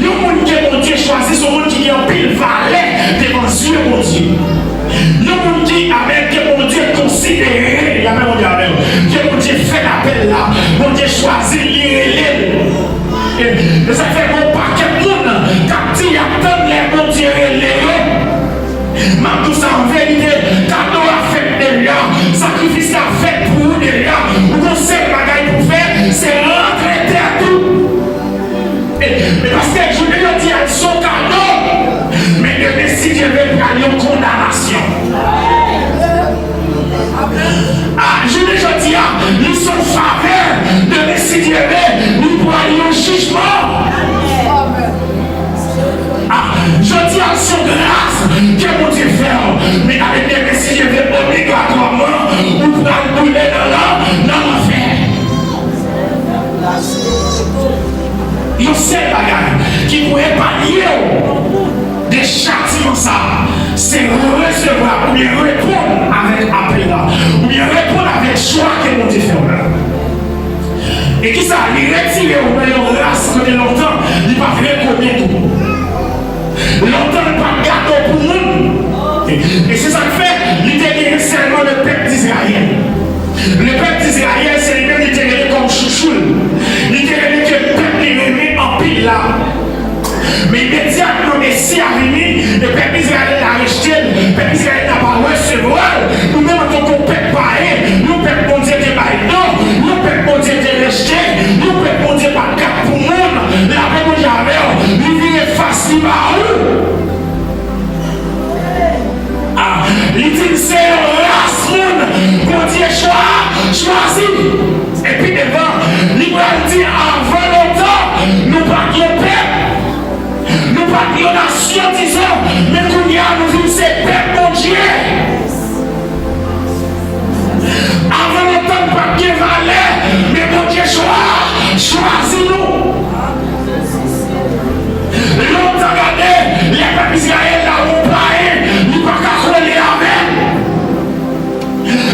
Yon moun ke Bondye chwazi, se yon moun ki gen anpil valè devan zye Bondye. Yon moun ki, amèn, ke Bondye konsidere, amèn, Bondye avè w. Ke Bondye fè lapèl la, Bondye chwazi l, li rele l. E, e sa fè gon pakèt moun k ap di y ap tann lè Bondye rele yo. M ap di w sa an verite, kado a fèt deja, sakrifis la fèt pou ou deja, ou gon sèl bagay pou w fè, se rantre tèt ou. E, e paske jounen jodi a, l se yon kado, men demen, si Dye vle, pral yon kondanasyon. A, jounen jodi a, li se yon favè, demen, si Dye vle, li pral yon jijman. A, jodi a, se yon gras ke Bondye fè w, men gade demen, si Dye vle, obligatwaman, ou pral boule nan lan-, nan lanfè. Yon sèl bagay ki pou epanye w de chatiman sa a, se resevwa oubyen reponn avèk apèl la, oubyen reponn avèk chwa ke Bondye fè w la. E kisa? Li retire w nan yon ras kote lontan li pa t rekonèt ou. Lontan, l pa t gade w pou moun. E, e se sa k fè, li te genyen sèlman le pèp d'Izrayèl. Le pèp d'Izrayèl, se li menm li te rele kòm chouchou l. Li te rele ke pèp li renmen anpil la. Men imedyatman Mesi a vini, e pèp Izrayèl la rejte l, pèp Izrayèl la pa resevwa l. Nou menm antanke yon pèp payen, yon pèp Bondye te bay non, yon pèp Bondye te rejte, yon pèp Bondye pa t gad pou moun, lapè Bondye avè w, li vire fas li ba ou. Ah, li di n se yon ras moun Bondye chwa, chwazi. Epi devan, li pral di, avan lontan, nou pa t yon pèp, nou pa t yon nasyon, dizon, men kounye a nou vin se pèp Bondye. Avan lontan, nou pa t gen valè, men Bondye chwa, chwazi nou. Lè w ta gade, lè pèp Izrayèl la, yon payen, li pa ka kole avè l.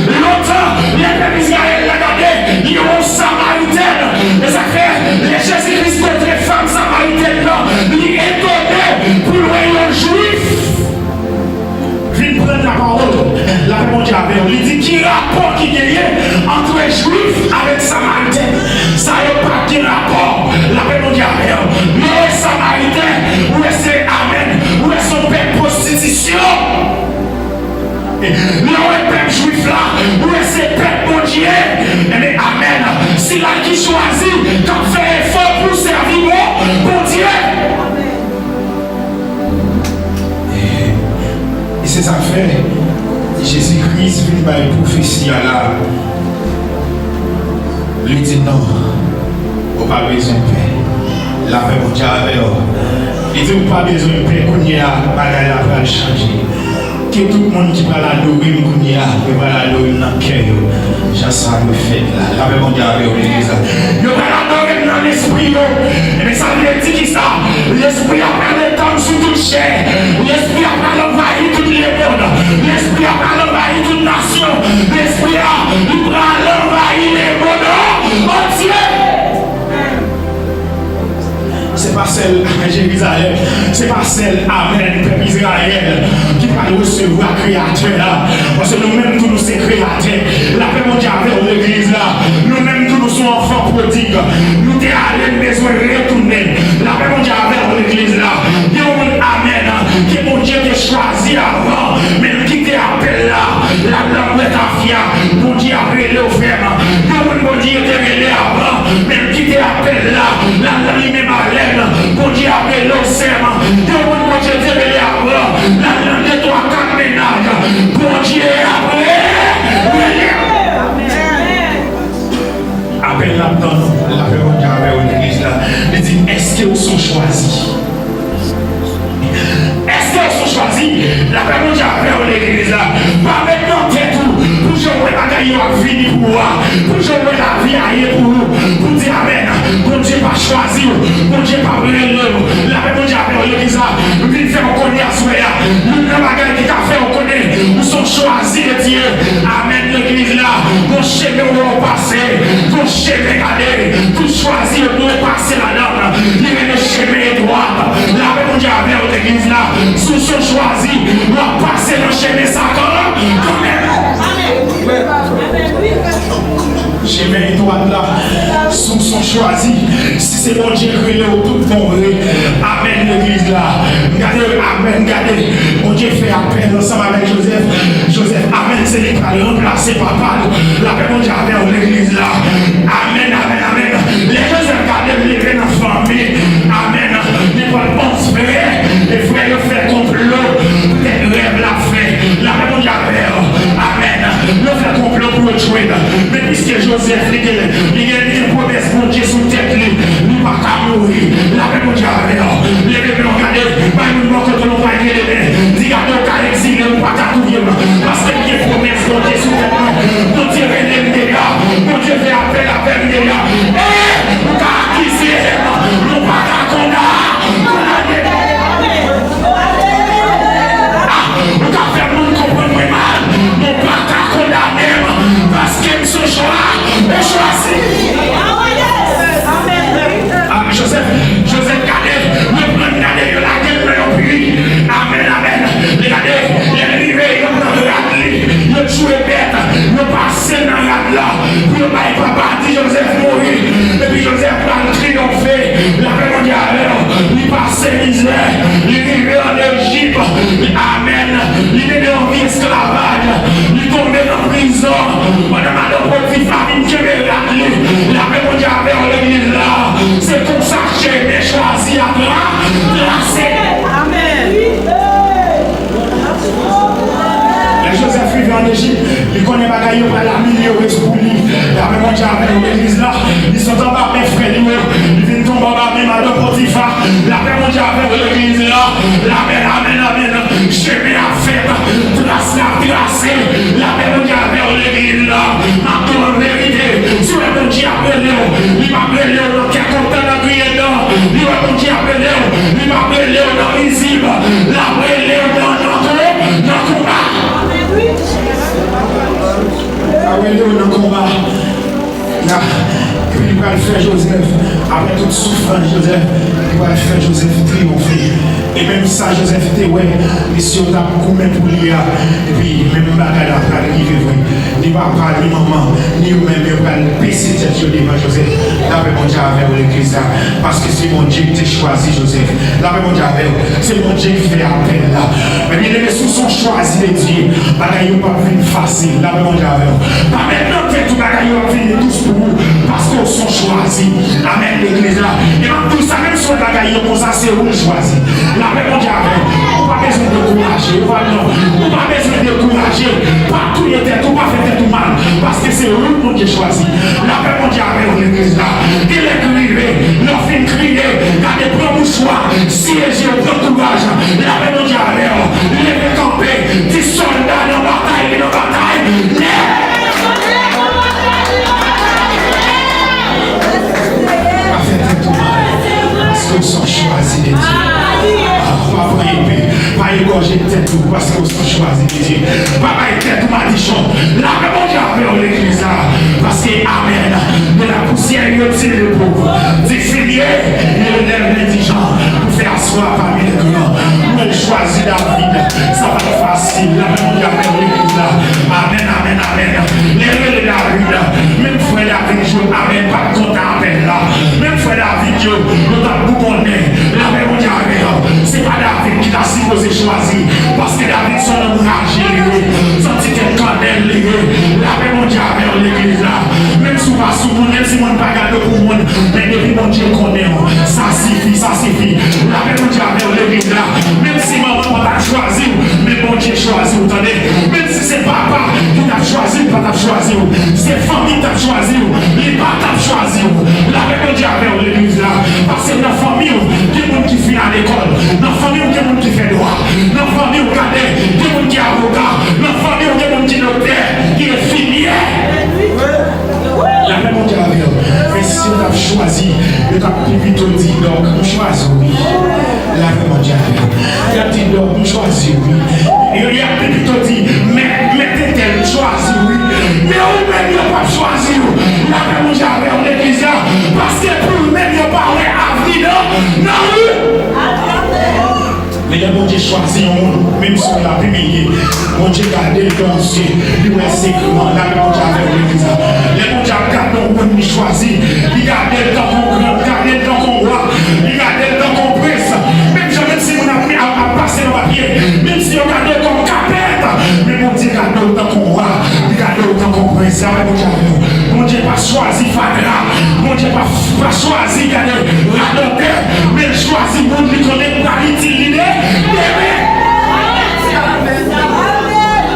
Lontan, lè pèp Izrayèl la gade, li yon Samaritèn. E sa k fè, lè Jezi Kris kontre fanm Samaritèn nan, li etone pou l wè yon Jwif vin pran lapawòl. Lapè Bondye avè w. Li di, ki rapò ki genyen ant Jwif avèk Samaritèn? Sa yo pa t gen rapò. Lapè Bondye avè w. Lè w wè Samaritèn, ou wè se amèn. Ou wè se yon pèp pwostitisyon. Lè w wè pèp Jwif la, ou wè se pèp Bondye. Ebyen, amèn. Sila ki chwazi, k ap fè efò pou sèvi Bon, Bondye. E, e se sa k fè Jezi Kris vin bay pwofesi a la. Li di, non, ou pa bezwen pè. Lapè Bondye avè w. Li di, ou pa bezwen pè, kounye a, bagay la pral chanje. Ke tout moun ki pral adore m kounye a, yo pral adore m nan kè yo. Jan sa dwe fèt la. Lapè Bondye avè w, legliz la. Yo pral adore m nan lespri yo. Ebyen, sa vle di kisa? Lespri a pral etann sou tout chè. Lespri a pral anvayi tout lemonn. Lespri a pral anvayi tout nasyon. Lespri a, li pral anvayi lemonn antye. Se pa sèl Jerizalèm, se pa sèl, amèn, pèp Izrayèl ki pral resevwa Kreyatè a. Paske nou menm tou nou se kreyatè. Lapè Bondye avè w, legliz la. Nou menm tou nou se yon anfan pwodig. Nou te ale, n bezwen retounen. Lapè Bondye avè w, legliz la. Gen yon moun, amèn, ke Bondye te chwazi avan, men l kite apèl la. L al nan bwè tafya. Bondye ap rele w, frè m. Gen moun Bondye te rele avan, men l kite apèl la. L al nan limè balèn. Bondye ap rele w, sè m. Gen moun Bondye te rele avan, l al nan de, twa, kat mennaj. Bondye ap re-, rele w. Apèl la ap tann ou, lapè Bondye avè w, legliz la. Li di, èske w se yon chwazi? Èske w se yon chwazi? Lapè Bondye avè w, legliz la. Pa met nan tèt ou, pou jan w wè bagay yo ap vini pou ou a, pou jan w wè lavi a ye pou ou, pou di amèn. Bondye pa chwazi w, Bondye pa rele w. Lapè Bondye avè w, legliz la. M vin fè w konnen aswè a, youn nan bagay ki ka fè w konnen ou se yon chwazi de Dye. Amèn, legliz la. Gon chemen w wè w pase, gon chemen, gade, tout chwazi yo dwe pase ladan l. Li rele chemen etwat. Lapè Bondye avè w, legliz la. Si w se yon chwazi, w ap pase nan chemen sa kan-, kanmenm. Chemen etwat la, si w se yon chwazi, si se Bondye k rele w tout bon vre. Amèn, legliz la. Gade, amèn, gade. Bondye fè apèl ansanm avèk Jozèf. Jozèf, amèn, se li k pral ranplase papa l. Lapè Bondye avè w, legliz la. Amèn, amèn, amèn. Lè Jozèf gade l leve nan fanmi, amèn, nenpòt onz frè, e frè yo fè konplo, poutèt rèv l ap fè. Lapè Bondye avè w. Amèn. Yo fè konplo pou yo tchwe l. Men piske Jozèf, li te, li gen, li gen pwomès Bondye sou tèt li, li pa ka mouri. Lapè Bondye avè w. Leve men w, gade, bay moun bò kote w, pa leve men. Di, gade, w ka egzile, ou pa ka touye m. Paske m gen pwomès Bondye sou tèt mwen. Bondye rele m deja. Bondye fè apèl avè m deja. Pandan madan Potifa vin kenbe rad li, lapè Bondye avè w legliz la. Se konsa chemen chwazi a tra, trase. Amèn. Lè Jozèf rive ann Ejip, li konnen bagay yo pral amelyore pou li. Lapè Bondye avè w legliz la. Li sot anba men frè li yo, li vin tonbe anba men madan Potifa. Lapè Bondye avè w legliz la. Amèn, amèn, amèn. Chemen ap fèt, tras la ap trase. Lapè Bondye avè w legliz la. M ap di w an verite, si w wè Bondye ap rele w, li p ap rele w nan kè kontan, nan griyen dan. Li wè Bondye ap rele w, li p ap rele w nan rizib. L ap rele w nan, nan, nan konba. L ap rele w nan konba. Epi li pral fè Jozèf, apre tout soufrans Jozèf, li pral fè Jozèf triyonfe. E menm sa Jozèf te wè mesye yo t ap goumen pou li a, epi menm bagay la pral rive vre. Ni papa, ni manman, ni yo menm yo pral bese tèt yo devan Jozèf. Lapè Bondye avè w legliz la, paske se Bondye ki te chwazi Jozèf. Lapè Bondye avè w. Se Bondye ki fè apèl la. Men byeneme, si w se yon chwazi de Dye, bagay yo p ap vin fasil. Lapè Bondye avè w. Pa met nan tèt ou bagay yo ap vini dous pou ou, paske w se yon chwazi. Amèn, legliz la. E m ap di w sa, menm si w wè bagay yo konsa, se ou l chwazi. Lapè Bondye avè w. Ou pa bezwen dekouraje. Ou pa, non. Ou pa bezwen dekouraje. Pa touye tèt ou, pa fè tèt ou mal, paske se ou Bondye chwazi. Lapè Bondye avè w, legliz la. Gen lè k rive, lè w fin kriye, gade, pran mouchwa, siye je w, pran kouraj. Lapè Bondye avè w. Leve kanpe, di sòlda nan batay, li nan batay. Lè pa fè tèt ou mal, paske w se yon chwazi de Dye. Ah, pa pran epe, pa egòje tèt ou, paske w se yon chwazi de Dye. Pa bay tèt ou madichon. Lapè Bondye avè w, legliz la. Paske, amèn, de la poussière il retire le pauvre. Du fumier il relève l'indigent. Pou fè aswa pami lè gran. Mwen chwazi David. Sa pa t fasil. Lapè Bondye avè w, legliz la. Amèn, amèn, amèn. Lè yo rele David, menm frè David, amèn, pa t kontan apèl la. Menm frè David yo, yo t ap bougonnen. Lapè Bondye avè w. Se pa David ki ta sipoze chwazi, paske David se yon nonm raje li ye, se yon ti tèt kannèl li ye. Lapè Bondye avè w, legliz la. Menm si w pa sou moun, menm si moun pa gade w pou moun, men depi Bondye konnen w, sa sifi, sa sifi. Lapè Bondye avè w, legliz la. Menm si manman pa t ap chwazi w, men Bondye chwazi w, tande. Menm si se papa ki t ap chwazi w, li pa t ap chwazi w. Se fanmi ki t ap chwazi w, li pa t ap chwazi w. Lapè Bondye avè w, legliz la. Paske nan fanmi w, gen moun ki fin al lekòl. Nan fanmi w, gen moun ki fè dwa. Nan fanmi w, gade, gen moun ki avoka. Nan fanmi w, gen moun ki doktè, ki enfimyè. Lapè Bondye avè w. Men si yo t ap chwazi, yo t ap pi pito di, dòk, m chwazi w, wi. Lapè Bondye avè w. Y ap di, dòk, m chwazi w, wi. Yo, y ap pi pito di, mèt, mèt entèl, m chwazi w, wi. Men ou menm, yo p ap chwazi w. Lapè Bondye avè w, legliz la. Paske pou ou menm, yo pa wè avni nan, nan ou. Men lè Bondye chwazi yon moun, menm si w la pi milye, Bondye gade l dan zye, li wè se gran, lapè Bondye avè w, legliz la. Lè Bondye ap gade yon moun li chwazi, li gade l tankou yon gran, li gade l tankou yon wa, li gade l tankou yon prens. Menm jan, menm si moun ap, ap, ap pase nan papye, menm si yo gade l kòm kapèt, men Bondye gade w tankou yon wa, li gade w tankou yon prens, lapè Bondye avè w. Bondye pa chwazi fatra, Bondye pa, pa chwazi, gade, radòtè, men l chwazi moun li konnen k pral itil li de, demen.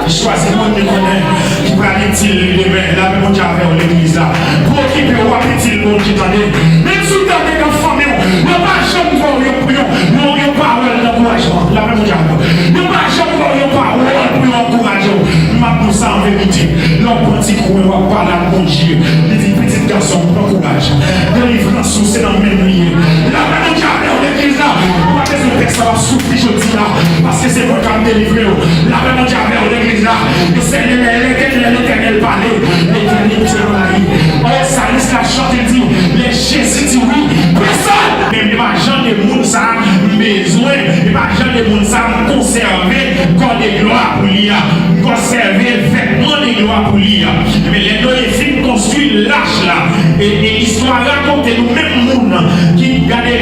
Li chwazi moun li konnen ki pral itil li demen. Lapè Bondye avè w, legliz la. Pou okipe w, w ap itil Bondye, tande. Menm si w tande nan fanmi w, yo pa janm ba w yon, yon, yon, yon pawòl dankourajman. Lapè Bondye avè w. Yo pa janm ba w yon pawòl pou yo ankouraje w. M ap di w sa an verite. Lè w pran ti kwen, w ap pale ak Bondye. Li di, pitit gason m, pran kouraj. Delivrans ou se nan men m li ye. Lapè Bondye avè w, legliz la. Ou pa bezwen pè sa w ap soufri jodi a, paske se mwen k ap delivre w. Lapè Bondye avè w, legliz la. Le Seigneur, l'Éternel, l'Éternel pale. L'Éternel te rayi. Oh, salis la chante, li di, lè Jezi di wi, pèsòn. Men e pa jan de moun sa a m bezwen, e pa jan de moun sa a m konsève kò de glwa pou li a. M konsève vètman de glwa pou li a. Men lè Noye fin konstwi lach la, e, e istwa rakonte nou menm moun ki gade,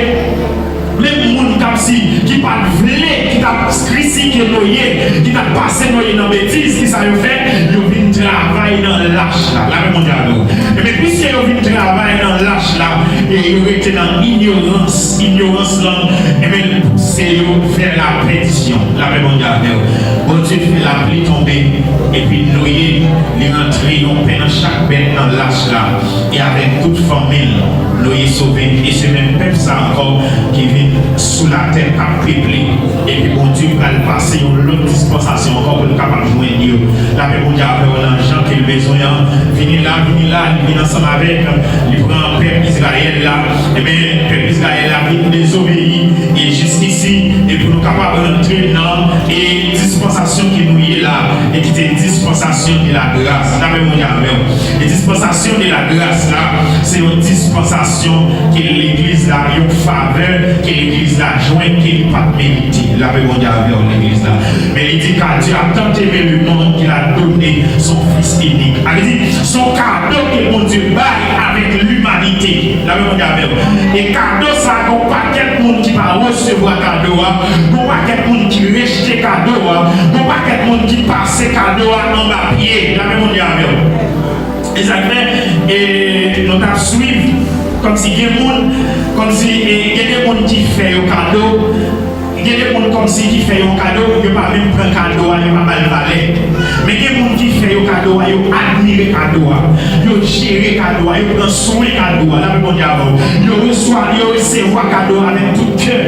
menm moun k ap si, ki pa t vle, ki t ap kritike Noye, ki t ap pase Noye nan betiz, kisa yo fè? Yo vin travay nan lach la. Lapè Bondye avè w. Ebyen, piske yo vin travay nan lach la, e yo rete nan inyorans, inyorans lan, ebyen, l pouse yo vè lapèdisyon. Lapè Bondye avè w. Bondye fè lapli tonbe, epi Noye, li rantre yon pen nan chak bèt nan lach la, e avèk tout fanmi l, Noye sove. E se menm pèp sa ankò ki vin sou latè k ap peple. Epi Bondye pral pase yon lòt dispansasyon ankò pou l kapab jwenn yo. Lapè Bondye avè w nan jan ke l bezwen an. Vini la, vini la, li vin ansanm avèk, li pran pèp Izrayèl la. Ebyen, pèp Izrayèl la vin dezobeyi, e jiskisi, e pou nou kapab rantre nan, e dispansasyon ke nou ye la, e ki te dispansasyon de la gras. Lapè Bondye avè w. E dispansasyon de la gras la, se yon dispansasyon ke legliz la, yon favè ke legliz la jwenn ke li pa t merite. Lapè Bondye avè w, legliz la. Men li di, car Dieu a tant aimé le monde qu'il a donné son Fils unique. Sa vle di, se yon kado ke Bondye bay avèk limanite. Lapè Bondye avè w. E kado sa, gon pakèt moun ki pa resevwa kado a, gon pakèt moun ki rejte kado a, gon pakèt moun ki pase kado a anba pye. Lapè Bondye avè w. E sa k fè, e, nou t ap swiv, kòmsi gen moun, kòmsi, e, gen de moun ki fè yo kado, gen de moun kòmsi ki fè yo kado, yo pa menm pran kado a, yo pa ba l valè. Men gen moun ki fè yo kado a, yo admire kado a, yo jere kado a, yo pran swen kado a. Lapè Bondye avè w. Yo reswa, yo resevwa kado a avèk tout kè.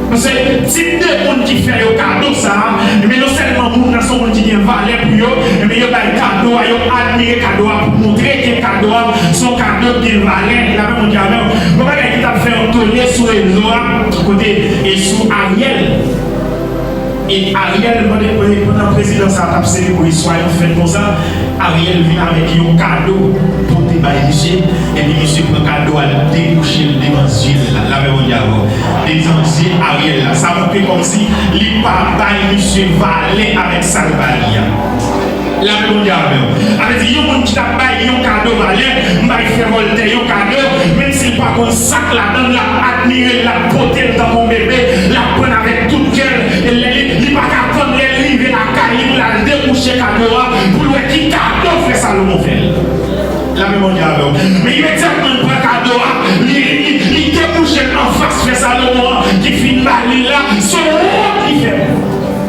Paske tip de moun ki fè yo kado sa a, ebyen, non sèlman moun nan se yon moun ki gen valè pou yo, ebyen, yo bay kado a, yo admire kado a pou montre ke kado a se yon kado ki gen valè. Lapè Bondye avè w. Gon bagay ki t ap fè yon tole sou rezo a, kote e sou Ariel. E Ariel, pandan, pandan prezidan sa a t ap selebre swa yon fèt konsa, Ariel vin avèk yon kado pote bay misye, epi misye pran kado a, l debouche l devan zye l la. Lapè Bondye avè w. Devan zye Ariel la. Sa montre kòmsi li pa bay misye valè avèk sa l ba li a. Lapè Bondye avè w. Sa vle di, yon moun ki t ap bay yon kado valè, m bay frè Voltaire yon kado, menm si l pa konn sa k ladan l, l ap admire l, l ap pote l tankou yon bebe, l ap pran l avèk tout kè l, e lè li, li pa ka tann lè l rive lakay li pou l al debouche kado a, pou l wè ki kado frè Salomon fè l. Lapè Bondye avè w. Men imedyatman l pran kado a, li, li, li debouche l anfas frè Salomon an, ki fin ba li l la, se yon wont li fè.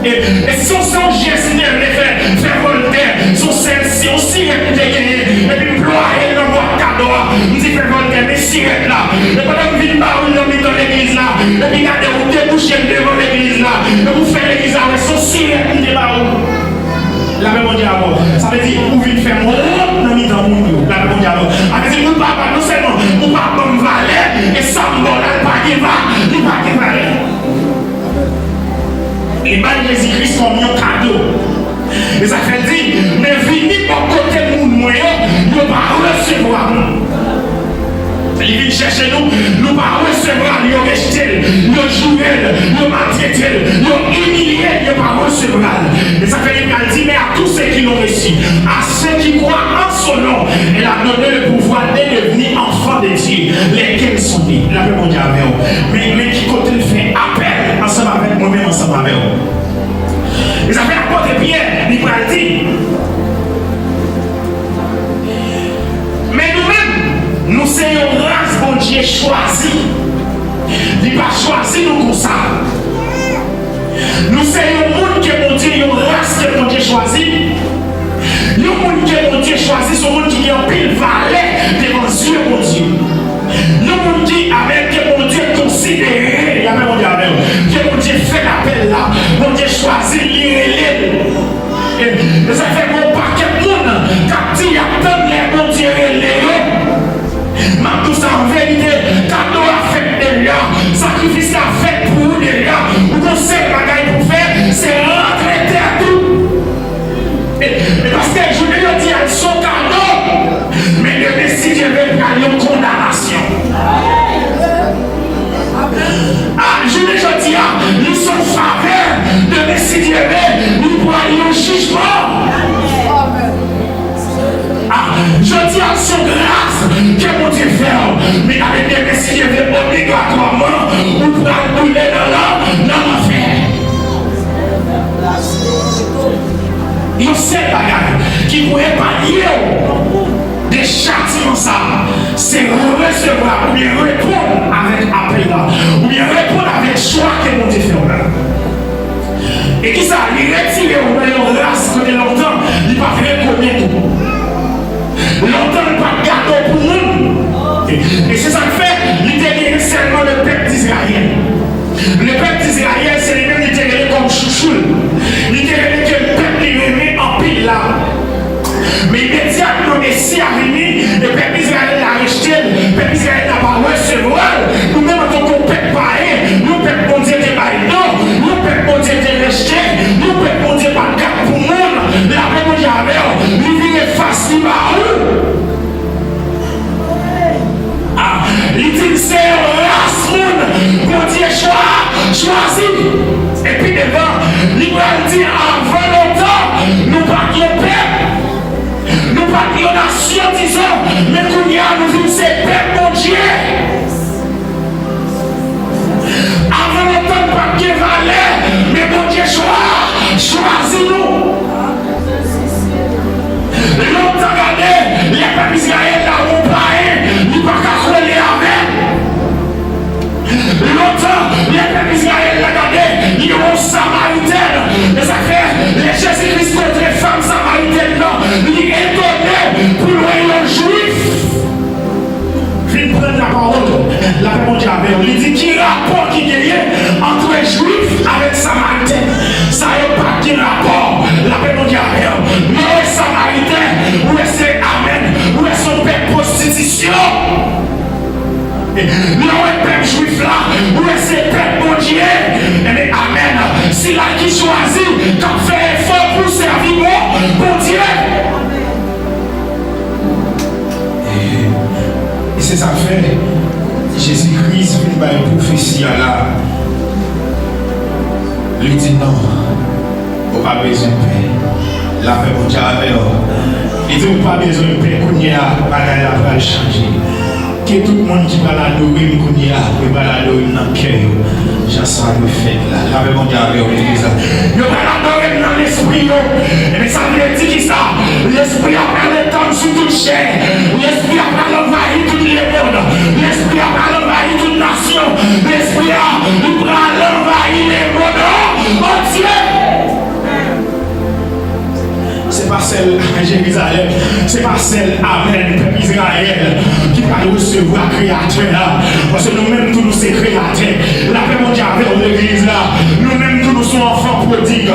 E, e se, se yon jès li te vle fè, frè Voltaire, se yon sèl, se yon sirèt m te genyen, epi m plwaye l nan bwat kado a, m di frè Voltaire, men sirèt la, e pandan m vin ba ou l nan mitan legliz la, epi gade ou debouche l devan legliz la, epi ou fè legliz la wè se yon sirèt m te ba ou. Lapè Bondye avè w. Sa vle di, ou vin fè m wont nan mitan moun yo. Lapè Bondye avè w. Sa vle di, ou pa, pa, non sèlman ou pa ban m valè, e sa m ba w la, li pa gen va-, li pa gen valè. Li bay Jezi Kris kòm yon kado. E sa fè l di, men vini bò kote moun mwen yo, yo pa resevwa m. Li vin chèche nou, nou pa resevwa l, yo rejte l, yo joure l, yo maltrete l, yo imilye l, yo pa resevwa l. E sa fè li pral di, mais à tous ceux qui l'ont reçu, à ceux qui croient en son nom, elle a donné le pouvoir de devenir enfants de Dieu, lesquels sont nés. Lapè Bondye avè w. Men, men ki kote l fè apèl ansanm avèk mwen menm, ansanm avè w. E sa fè apot Pyè, li pral di, men nou menm, nou se yon ras Bondye chwazi. Li pa chwazi nou konsa. Nou se yon moun ke Bondye, yon ras ke Bondye chwazi. Yon moun ke Bondye chwazi, se yon moun ki gen anpil valè devan zye Bondye. Yon moun ki, amèn, ke Bondye konsidere, lapè Bondye avè w, ke Bondye fè lapèl la, Bondye chwazi l, li rele l. E, e sa fè gen yon pakèt moun k ap di y ap tann lè Bondye rele yo. M ap di w sa an verite, kado a fèt deja, sakrifis la fèt pou ou deja, ou gon sèl bagay pou w fè, se rantre tèt ou. E, e paske jounen jodi a, l se yon kado, men demen, si Dye vle, l pral yon kondanasyon. A, jounen jodi a, li se yon favè, demen, si Dye vle, li pral yon jijman. A, jodi a, se yon gras ke Bondye fè w, men gade demen, si Dye vle, obligatwaman, ou pral boule nan lan-, nan lanfè. Yon sèl bagay ki pou epanye w de chatiman sa a, se resevwa oubyen reponn avèk apèl la, oubyen reponn avèk chwa ke Bondye fè w la. E kisa? Li retire w nan yon ras kote lontan li pa t rekonèt ou. Lontan li pa t gade w pou moun. E, e se sa k fè li te genyen sèlman lepèp d Izrayèl. Lepèp d Izrayèl, se li menm li te rele kòm chouchou l. Li te rele ke pèp li renmen anpil la. Men imedyatman Mesi a vini, e pèp Izrayèl la rejte l, pèp Izrayèl la pa resevwa l, nou menm antanke yon pèp payen, yon pèp Bondye te bay non, yon pèp Bondye te rejte, yon pèp Bondye pa t gad pou moun, lapè Bondye avè w, li vire fas li ba ou. Ah, li di l se yon ras moun Bondye chwa, chwazi. Epi devan, li pral di, anvan lontan, nou pa t yon pèp, nou pa t yon nasyon, dizon, men kounye a, nou vin se pèp Bondye. Avan lontan, n pa t gen valè, men Bondye chwa, chwazi nou. Lontan gade, lè pèp Izrayèl la wè yon payen, li pa ka kole avè l. Lontan, lè pèp Izrayèl la gade, li wè yon Samaritèn. E sa k fè, lè Jezi Kris kontre fanm Samaritèn nan, li etone pou l wè yon Jwif vin pran lapawòl. Lapè Bondye avè w. Li di, ki rapò ki genyen ant Jwif avèk Samariten? Sa yo pa t gen rapò. Lapè Bondye avè w. Lè w wè Samariten, ou wè se amèn. Ou wè se yon pèp pwostitisyon. Lè w wè pèp Jwif la, ou wè se pèp Bondye. Ebyen, amèn. Sila ki chwazi, k ap fè efò pou sèvi Bon-, Bondye. E, e se sa k fè Jezi Kris vin bay pwofesi a la. Li di, non, ou pa bezwen pè. Lapè Bondye avè w. Li di, ou pa bezwen pè, kounye a, bagay la pral chanje. Ke tout moun ki pral adore m kounye a, yo pral adore m nan kè yo. Jan sa dwe fèt la. Lapè Bondye avè w, legliz la. Yo pral adore m nan lespri yo. Ebyen, sa vle di kisa? Lespri a pral etann sou tout chè. Lespri a pral anvayi tout lemonn. Lespri a pral anvayi tout nasyon. Lespri a, li pral anvayi lemonn antye. Se pa sèl Jerizalèm, se pa sèl, amèn, pèp Izrayèl ki pral resevwa Kreyatè a. Paske nou menm tou nou se kreyatè. Lapè Bondye avè w, legliz la. Nou menm tou nou se yon anfan pwodig.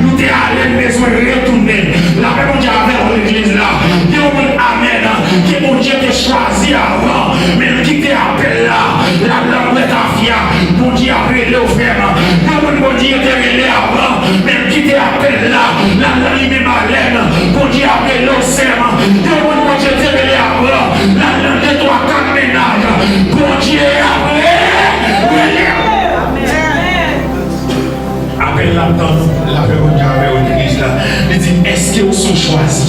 Nou te ale, n bezwen retounen. Lapè Bondye avè w, legliz la. Gen yon moun, amèn, ke Bondye te chwazi avan, men l kite apèl la. L al nan Pòtafya. Bondye ap rele w, frè m. Gen moun Bondye te rele avan, men l kite apèl la, l al nan limen balèn. Bondye ap rele w, sè m. Gen moun Bondye te rele avan, l al nan de, twa, kat mennaj. Bondye ap re-, rele w. Apèl la ap tann ou, lapè Bondye avè w, legliz la. Li di, èske w se yon chwazi?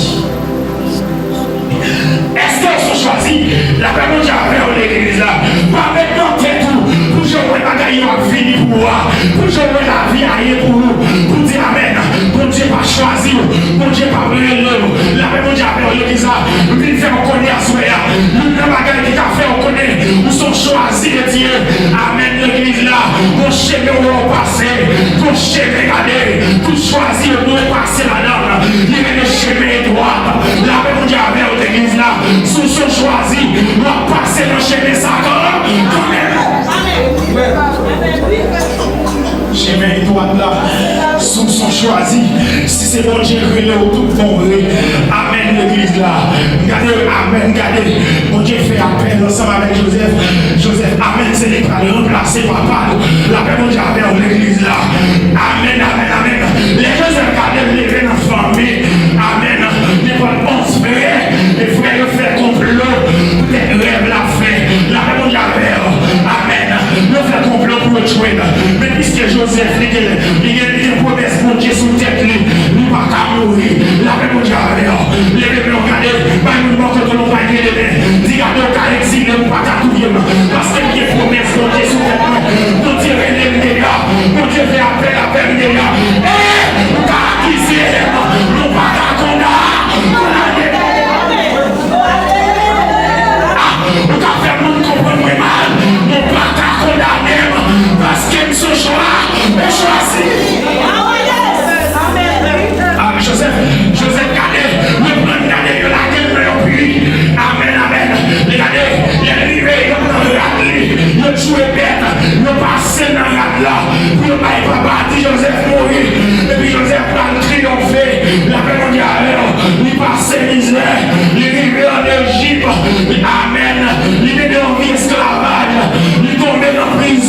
Èske w se yon chwazi? Lapè Bondye avè w, legliz la. Pa met nan tèt ou, pou jan w wè bagay yo ap vini pou ou a, pou jan w wè lavi a ye pou ou, pou di amèn. Bondye pa chwazi w, Bondye pa rele w. Lapè Bondye avè w, legliz la. M vin fè w konnen aswè a. Youn nan bagay ki ka fè w konnen ou se yon chwazi de Dye. Amèn, legliz la. Gon chemen w wè w pase. Gon chemen, gade. Tout chwazi yo dwe pase ladan l. Li rele chemen etwat. Lapè Bondye avè w, legliz la. Si w se yon chwazi, w ap pase nan chemen sa kan-, kanmenm. Chemen etwat la, si w se yon chwazi, si se Bondye k rele w tout bon vre. Amèn, legliz la. Gade, amèn, gade. Bondye fè apèl ansanm avèk Jozèf. Jozèf, amèn, se li k pral ranplase papa l. Lapè Bondye avè w, legliz la. Amèn, amèn, amèn. Lè Jozèf gade l leve nan fanmi, amèn, nenpòt onz frè, e frè yo fè konplo poutèt rèv l ap fè. Lapè Bondye avè w. Amèn. Yo fè konplo pou yo tchwe l. Men piske Jozèf, li gen, li gen, li gen pwomès Bondye sou tèt li, li pa ka mouri. Lapè Bondye avè w. Leve men w, gade, bay moun bò kote w, pa gen demen. Di, gade, w ka egzile, ou pa ka touye m. Paske m gen pwomès Bondye sou tèt mwen.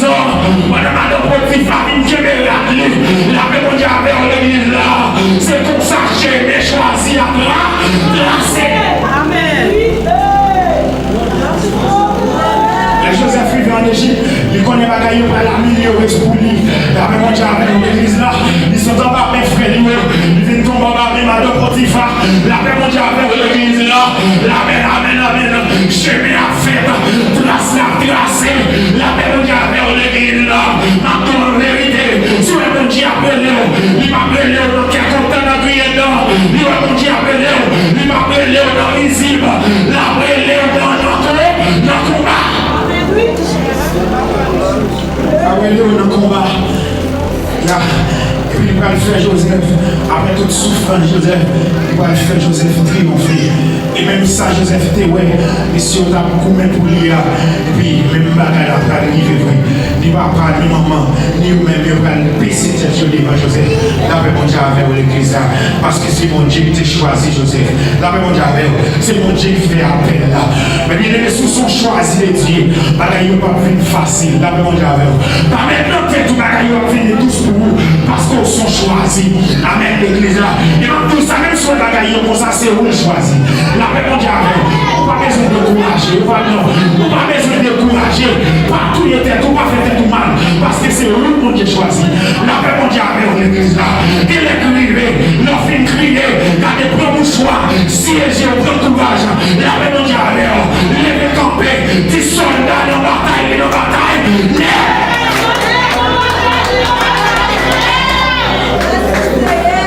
Pandan madan Potifa vin kenbe rad li, lapè Bondye avè w legliz la. Se konsa chemen chwazi a tra, trase. Amèn. Lè Jozèf rive ann Ejip, li konnen bagay yo pral amelyore pou li. Lapè Bondye avè w legliz la. Li sot anba men frè li yo, li vin tonbe anba men madan Potifa. Lapè Bondye avè w legliz la. Amèn, amèn, amèn. Chemen ap fèt, tras la ap trase. Lapè Bondye avè w legliz la. M ap di w an verite, si w wè Bondye ap rele w, li p ap rele w nan kè kontan, nan griyen dan. Li wè Bondye ap rele w, li p ap rele w nan rizib. L ap rele w nan, nan ko-, nan konba. L ap rele w nan konba. Ya. Epi li pral fè Jozèf, apre tout soufrans Jozèf, li pral fè Jozèf triyonfe. E menm sa Jozèf te wè, mesye yo t ap goumen pou li a, epi menm bagay la pral rive vre. Ni papa, ni manman, ni yo menm yo pral bese tèt yo devan Jozèf. Lapè Bondye avè w legliz la, paske se Bondye ki te chwazi Jozèf. Lapè Bondye avè w. Se Bondye ki fè apèl la. Men byeneme, si w se yon chwazi de Dye, bagay yo p ap vin fasil. Lapè Bondye avè w. Pa met nan tèt ou bagay yo ap vini dous pou ou, paske w se yon chwazi. Amèn, legliz la. E m ap di w sa, menm si w wè bagay yo konsa, se ou l chwazi. Lapè Bondye avè w. Ou pa bezwen dekouraje. Ou pa, non. Ou pa bezwen dekouraje. Pa touye tèt ou, pa fè tèt ou mal, paske se ou Bondye chwazi. Lapè Bondye avè w, legliz la. Gen lè k rive, lè w fin kriye, gade, pran mouchwa, siye je w, pran kouraj. Lapè Bondye avè w. Leve kanpe, di sòlda nan batay, li nan batay nèt.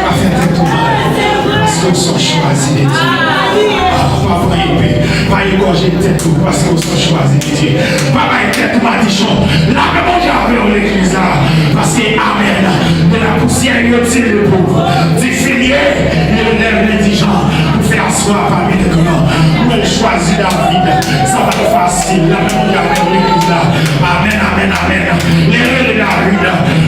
Pa fè tèt ou mal, paske w se yon chwazi de Dye. Ah, pa pran epe, pa egòje tèt ou, paske w se yon chwazi de Dye. Pa bay tèt ou madichon. Lapè Bondye avè w, legliz la. Paske, amèn, de la poussière il tire le pauvre. Du fumier il élève l'indigent. Pou fè aswè a pami de gran. Ou wè l chwazi David. Sa pa t fasil. Lapè Bondye avè w, legliz la. Amèn, amèn, amèn. Lè yo rele David,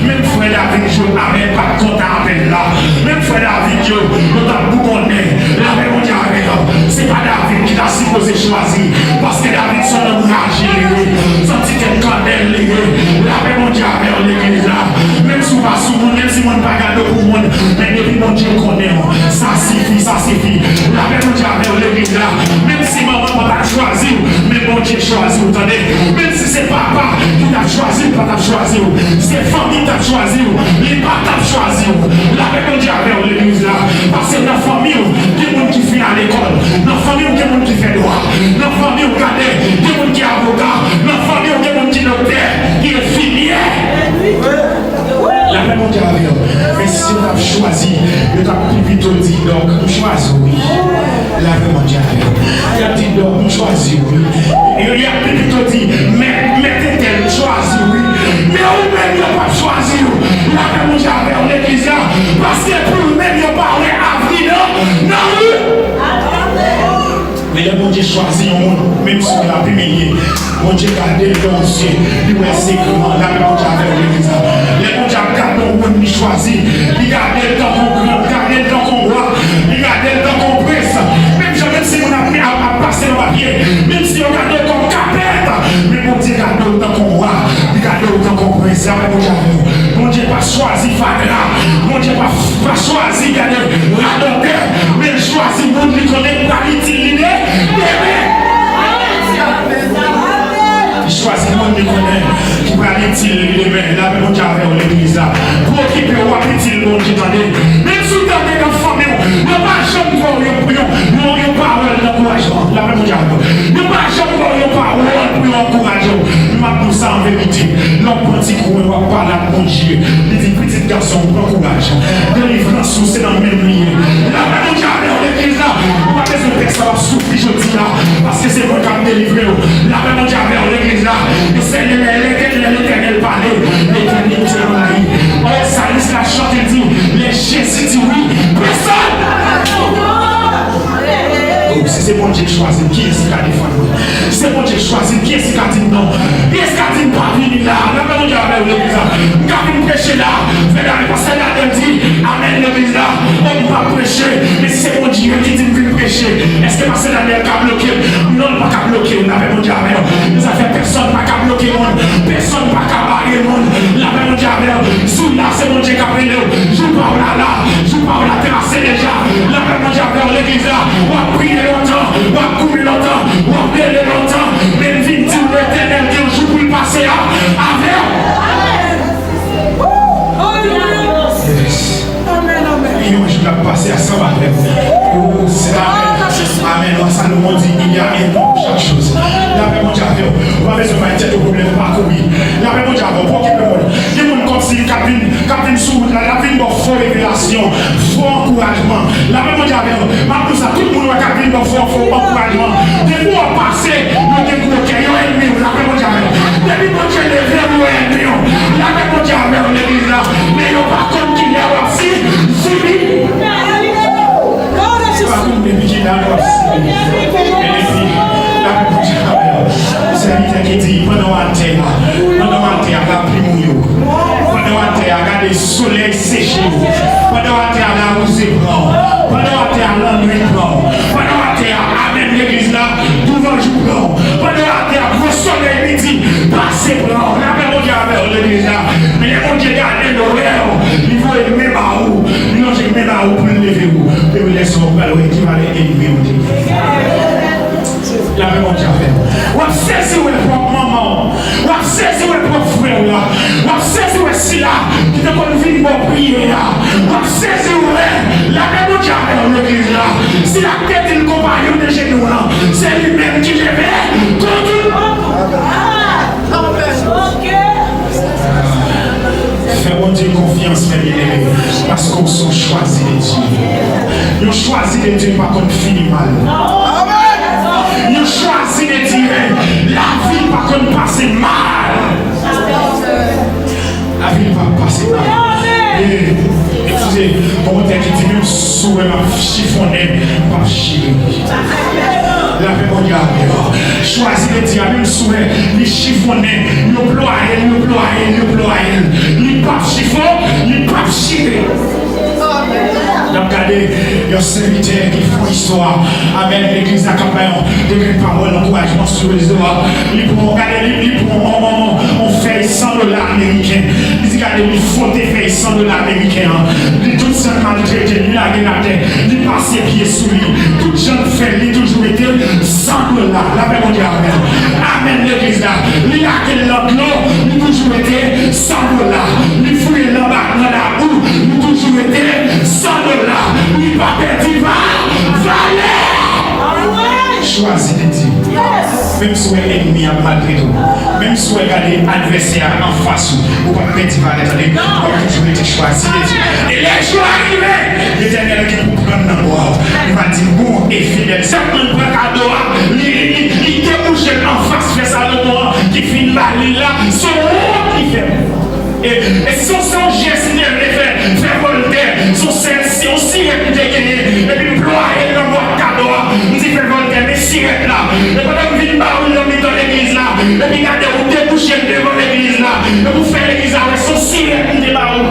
menm frè David yo, amèn, pa t kontan apèl la. Menm frè David yo, yo t ap bougonnen. Lapè Bondye avè w. Se pa David ki ta sipoze chwazi, paske David se yon nonm raje li ye, se yon ti tèt kandèl li ye. Lapè Bondye avè w, legliz la. Menm si w pa sou moun, menm si moun pa gade w pou moun, men depi Bondye konnen w, sa sifi, sa sifi. Lapè Bondye avè w, legliz la. Menm si manman pa t ap chwazi w, men Bondye chwazi w, tande. Menm si se papa ki t ap chwazi w, pa t ap chwazi w. Se fanmi t ap chwazi w, li pa t ap chwazi w. Lapè Bondye avè w, legliz la. Paske nan fanmi w, gen moun ki fin lekòl. Nan fanmi w, gen moun ki fè dwa. Nan fanmi w, gade, gen moun ki avoka. Nan fanmi w, gen moun ki doktè, ki enfimyè. Lapè Bondye avè w. Men si yo t ap chwazi, yo t ap pi pito di, Dòk, m chwazi w, wi. Lapè Bondye avè w. Y ap di, Dòk, m chwazi w, wi. Yo, y ap pi pito di, Mèt, Mèt entèl, m chwazi w, wi. Men ou menm, yo p ap chwazi w. Lapè Bondye avè w, legliz la. Paske pou ou menm, yo pa wè avni nan, nan ou. Men lè Bondye chwazi yon moun, menm si w la pi milye, Bondye gade l nan yon zye, li wè se gran. Lapè Bondye avè w, legliz la. Lè Bondye ap gade yon moun li chwazi, li gade l tankou gran, li gade l tankou wa, li gade l tankou prens. Menm jan, menm si moun ap, ap, ap pase nan papye, menm si yo gade w kòm kapèt, men Bondye gade w tankou wa, li gade w tankou prens. Lapè Bondye avè w. Bondye pa chwazi fatra, Bondye pa, pa chwazi, gade, radòtè, men l chwazi moun li konnen k pral itil li de-, demen. Li chwazi moun li konnen ki pral itil li demen. Lapè Bondye avè w, legliz la. Preokipe w, w ap itil Bondye, tande. Menm si w tande nan fanmi w, yo pa janm ba w yon, yon, yon, yon pawòl dankourajman. Lapè Bondye avè w. Yo pa janm ba w yon pawòl pou yo ankouraje w. M ap di w sa an verite. Lè w pran ti kwen, w ap pale ak Bondye. Li di, Pitit gason, pran kouraj. Delivrans ou se nan men m li ye. Lapè Bondye avè w, legliz la. Ou pa bezwen pè sa w ap soufri jodi a, paske se mwen k ap delivre w. Lapè Bondye avè w, legliz la. E se lè Letènèl, Letènèl pale, Letènèl te anvayi. Alò, salis la chante, li di, Lè Jezi di wi, pèsòn. Oh, si se Bondye k chwazi m, kiyès ki ka defann mwen? Si se Bondye k chwazi m, kiyès ki ka di m non? Kiyès ki ka di m pa vini la? Lapè Bondye avè w, legliz la. M ka vin preche la. Medam, pastè Daniel di, amèn, legliz la. Oh, m pa preche. Men si se Bondye ki di m vin preche, èske pastè Daniel ka bloke m? Non, l pa ka bloke m. Lapè Bondye avè w. Mezanmi, pèsòn pa ka bloke moun. Pèsòn pa ka ba Pase ansanm avè m. Oh, se amèn. Amèn. Wa Salomon di, il y a un temps pour chaque chose. Lapè Bondye avè w. Ou pa bezwen bay tèt ou pwoblèm, ou pa kouri. Lapè Bondye avè w, pa okipe moun. Gen moun kòmsi k ap vin, k ap vin sou wout la, y ap vin ba w fo revelasyon, fo ankourajman. Lapè Bondye avè w. M ap di w sa, tout moun wè k ap vin ba w fo, fo ankourajman. Depi w ap pase, yo gen gwo kè, yo ènmi w. Lapè Bondye avè w. Depi Bondye leve w, yo ènmi w. Lapè Bondye avè w, legliz la. Men yo pa konn kilè w ap si, sibi. Yo pa konn depi kilè w ap sibi. Men depi, lapè Bondye avè w. Sèvitè ki di, pandan w atè a, pandan w atè a, lapli mouye w. Pandan w atè a, gade solèy seche w. Pandan w atè a, lawouze pran w. Pandan w atè a, lannwit pran w. Pandan w atè a, amèn, legliz la, douvanjou pran w. Pandan w atè a, gwo solèy midi pase pran w. Lapè Bondye avè w, legliz la. Men lè Bondye gade l, wè w, li voye men ba ou, li lonje men ba ou pou l leve w. Epi lè sa w pral wè ki valè ènmi w te ye. Lapè Bondye avè w. W ap sezi wè pwòp manman w. W ap sezi wè pwòp frè w la. W ap sezi wè sila ki te konn vin ba w priye a. W ap sezi wè lapè Bondye avè w legliz la. Sila ki te di l konpayon de jenou w lan, se li menm ki leve kont ou. Fè Bondye konfyans, mè byeneme, paske w se yon chwazi de Dye. Yon chwazi de Dye pa konn fini mal. Yon chwazi de Dye, lavi pa konn pase mal. Lavi pa pase mal. E, eskize, gon kòmantè ki di, menm si w wè m ap chifonnen, m p ap chire. Lapè Bondye avè w. Chwazi de Dye a, menm si w wè li chifonnen, yo plwaye l, yo plwaye l, yo plwaye l. Li p ap chifon, li p ap chire. N ap gade yon sèvitè ki fè yon istwa. Amèn. Legliz la k ap bay yon, yon grenn pawòl ankourajman sou rezo a. Li pran, gade, li, li pran yon, yon, yon, yon fèy san dola ameriken. Li di, gade, li fwote fèy san dola ameriken an. Li tout jan l maltrete l, li lage l atè. Li pase pye sou li. Tout jan l fè l, li toujou rete san dola. Lapè Bondye avè l. Amèn, legliz la. Li lage l nan dlo, li toujou rete san dola. Li fouye l anba nan labou, li toujou rete san dola. Li pa pèdi va-, valè. Chwazi de Dye. Menm si w wè ènmi ap maltrete w, menm si w wè gade advèsè a anfas ou, ou p ap pèdi valè, tande. W ap toujou rete chwazi de Dye. E lè jou a rive, Letènèl gen pou pran nan bra w. Li va di, bon e fidèl. Sèlman l pran kado a, li, li, li debouche l anfas frè Salomon an ki fin ba li l la, se wont li fè m. E, e se, se yon jès li te vle fè, fè Vòltè, se yon sèl, se yon sirèt m te genyen, epi m plwaye l nan bwat kado a, m di frè Vòltè, men sirèt la. E pandan m vin ba ou l nan mitan legliz la, epi gade ou debouche l devan legliz la, epi ou fè legliz la wè se yon sirèt m te ba ou.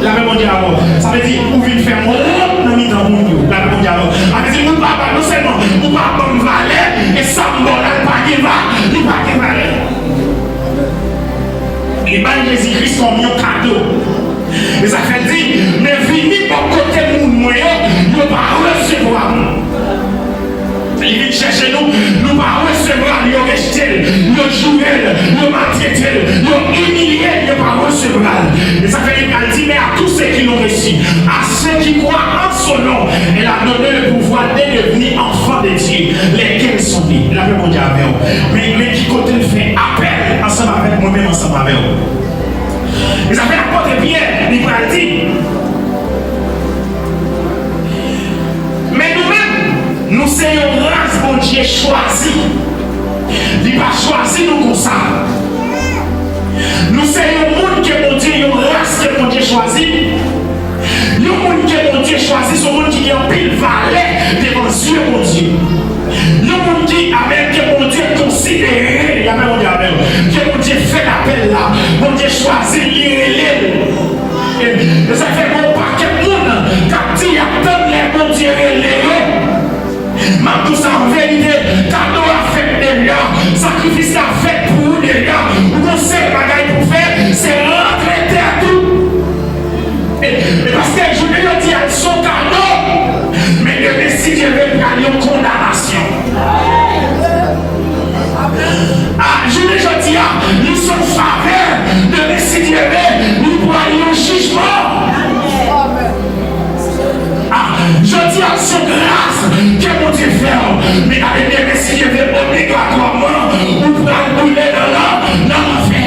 Lapè Bondye avè w. Sa vle di, ou vin fè m wont nan mitan moun yo. Lapè Bondye avè w. Sa vle di, ou pa ba, non sèlman ou pa ban m valè, e sa m ba w la, li pa gen va-, li pa gen valè. Li bay Jezi Kris kòm yon kado. E sa fè l di, men vini bò kote moun mwen yo, yo pa resevwa m. Li vin chèche nou, nou pa resevwa l, yo rejte l, yo joure l, yo maltrete l, yo imilye l, yo pa resevwa l. E sa fè li pral di, mais à tous ceux qui l'ont reçu, à ceux qui croient en son nom, elle a donné le pouvoir de devenir enfants de Dieu, lesquels sont nés. Lapè Bondye avè w. Men, men ki kote l fè apèl ansanm avèk mwen menm, ansanm avè w. E sa fè apot Pyè, li pral di, men nou menm, nou se yon ras Bondye chwazi. Li pa chwazi nou konsa. Nou se yon moun ke Bondye, yon ras ke Bondye chwazi. Yon moun ke Bondye chwazi, se yon moun ki gen anpil valè devan zye Bondye. Yon moun ki, amèn, ke Bondye konsidere, y ap Bondye avè l, ke Bondye fè apèl la, Bondye chwazi l, li rele l. E, e sa fè gen yon pakèt moun k ap di y ap tann lè Bondye rele yo. M ap di w sa an verite, kado a fèt deja, sakrifis la fèt pou ou deja. Ou gon sèl bagay pou w fè, se rantre tèt ou. E, e paske jounen jodi a, l se yon kado, men demen, si Dye vle, l pral yon kondanasyon. A, jounen jodi a, li se yon favè, demen, si Dye vle, li pral yon jijman. te fè w. Men gade, demen, si Dye vle, obligatwaman, ou pral boule nan, nan, nan lanfè.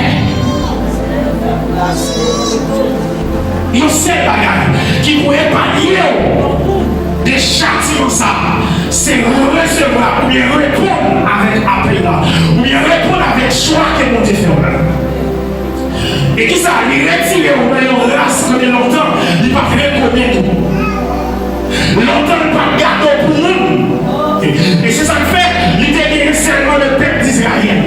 Yon sèl bagay ki pou epanye w de chatiman sa a, se resevwa oubyen reponn avèk apèl la, oubyen reponn avèk chwa ke Bondye fè w la. E kisa? Li retire w nan yon ras kote lontan li pa t rekonèt ou. Lontan li pa t gade w pou moun. E se sa k fè li te genyen sèlman lepèp Dizrayèl.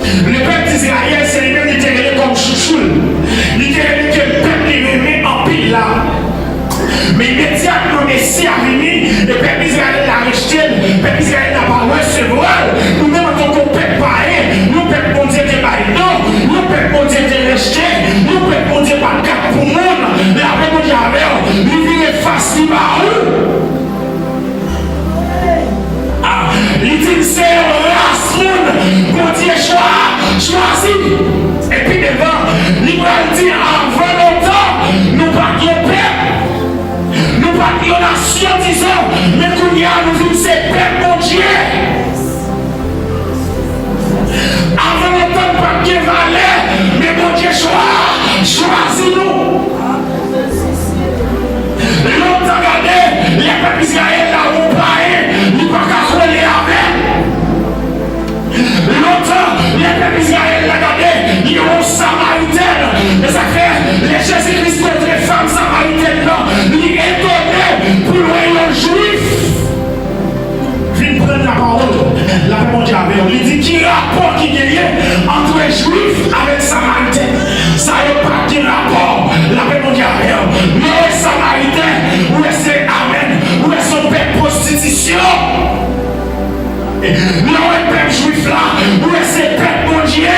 Lepèp Dizrayèl, se li menm li te rele kòm chouchou l. Li te rele ke pèp li renmen anpil la. Men imedyatman Mesi a vini, e pèp Izrayèl la rejte l, pèp Izrayèl la pa resevwa l. Nou menm antanke yon pèp payen, yon pèp Bondye te bay non, yon pèp Bondye te rejte, yon pèp Bondye pa t gad pou moun, lapè Bondye avè w, li vire fas li ba ou. Ah, li di n se yon ras moun Bondye chwa, chwazi. Epi devan, li pral di, anvan lontan, nou pa t yon pèp, nou pa t yon nasyon, dizon, men kounye a, nou vin se pèp Bondye. Avan lontan, nou pa t gen valè, men Bondye chwa, chwazi nou. Lontan, gade, lè pèp Izrayèl la, yon payen, li pa ka kole avè l. Lontan, lè pèp Izrayèl la, gade, li yon Samaritèn. E sa k fè, lè Jezi Kris kontre fanm Samaritèn nan, li etone pou l wè yon Jwif vin pran lapawòl. Lapè Bondye avè w. Li di, ki rapò ki genyen ant Jwif avèk Samariten? Sa yo pa gen rapò. Lapè Bondye avè w. Lè w wè Samariten, ou wè se amèn, ou wè se yon pèp pwostitisyon. Lè w wè pèp Jwif la, ou wè se pèp Bondye.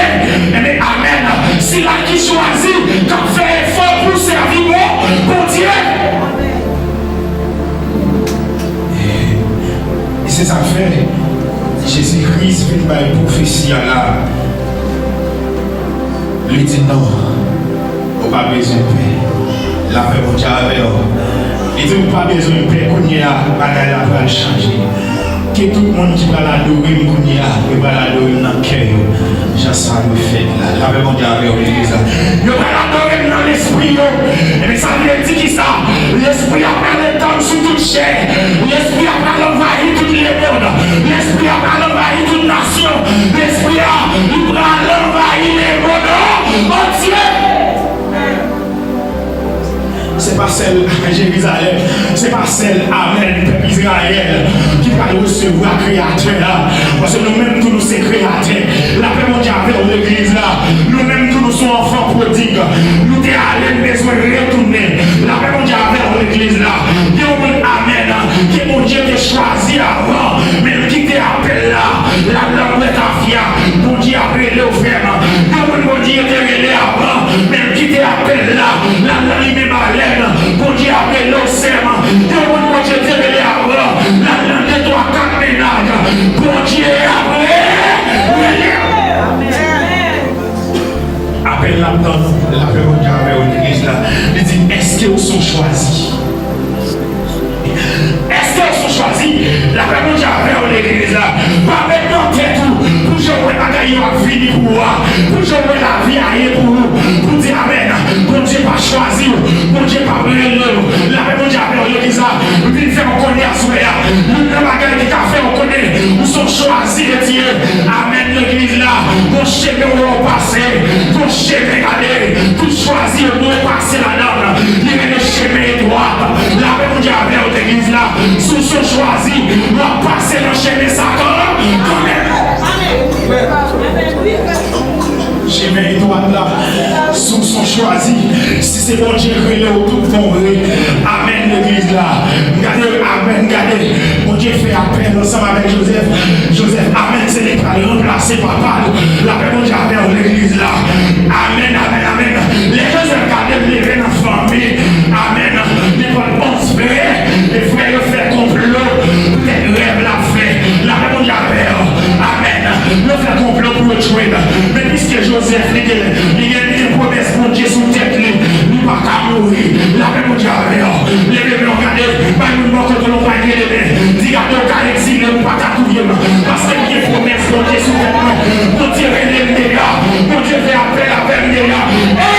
Ebyen, amèn. Sila ki chwazi, k ap fè efò pou sèvi Bon, Bondye. E se sa k fè Jezi Kris vin bay pwofesi a la. Li di, non, ou pa bezwen pè. Lapè Bondye avè w. Li di, ou pa bezwen pè, kounye a, bagay la pral chanje. Ke tout moun ki pral adore m kounye a, yo pral adore m nan kè yo. Jan sa dwe fèt la. Lapè Bondye avè w, legliz la. Yo pral adore m nan lespri yo. Ebyen, sa vle di kisa? Lespri a pral etann sou tout chè. Lespri a pral anvayi tout lemonn. Lespri a pral anvayi tout nasyon. Lespri a, li pral anvayi lemonn antye. Se pa sèl Jerizalèm, se pa sèl, amèn, pèp Izrayèl ki pral resevwa Kreyatè a. Paske nou menm tou nou se kreyatè. Lapè Bondye avè w, legliz la. Nou menm tou nou se yon anfan pwodig. Nou te ale, n bezwen retounen. Lapè Bondye avè w, legliz la. Gen yon moun, amèn, ke Bondye te chwazi avan, men l kite apèl la. L al nan pwen tafya. Bondye ap rele w, frè m. Gen moun Bondye te rele avan, men l kite apèl la. L al nan limen balèn. Bondye ap rele w, sè m. Gen moun Bondye te rele avan, l al nan de, twa, kat mennaj. Bondye ap re-, rele w. Apèl la ap tann ou, lapè Bondye avè w, legliz la. Li di, èske w se yon chwazi? Èske w se yon chwazi? Lapè Bondye avè w, legliz la. Pa met nan tèt ou, pou jan w wè bagay yo ap vini pou ou a, pou jan w wè lavi a ye pou ou, pou di amèn. Bondye pa chwazi w, Bondye pa rele w. Lapè Bondye avè w, legliz la. Vin fè w konnen aswè a. Youn nan bagay ki ka fè w konnen ou se yon chwazi de Dye. Amèn, legliz la. Gon chemen w wè w pase. Gon chemen, gade. Tout chwazi yo dwe pase ladan l. Li rele chemen etwat. Lapè Bondye avè w, legliz la. Si w se yon chwazi, w ap pase nan chemen sa kan-, kanmenm. Chemen etwat la, si w se yon chwazi, si se Bondye k rele w tout bon vre. Amèn, legliz la. Gade, amèn, gade. Bondye fè apèl ansanm avèk Jozèf. Jozèf, amèn, se li k pral ranplase papa l. Lapè Bondye avè w, legliz la. Amèn, amèn, amèn. Lè Jozèf gade l leve nan fanmi, amèn, nenpòt onz frè, e frè yo fè konplo poutèt rèv l ap fè. Lapè Bondye avè w. Amèn. Yo fè konplo pou yo tchwe l. Men piske Jozèf, li gen, li gen, li gen pwomès Bondye sou tèt li, li pa ka mouri. Lapè Bondye avè w. Leve men w, gade, bay moun bò kote w, pa gen demen. Gade, w ka egzile, ou pa ka touye m, paske m gen pwomès Bondye sou tèt mwen. Bondye rele m deyò, Bondye fè apèl avè m deyò. E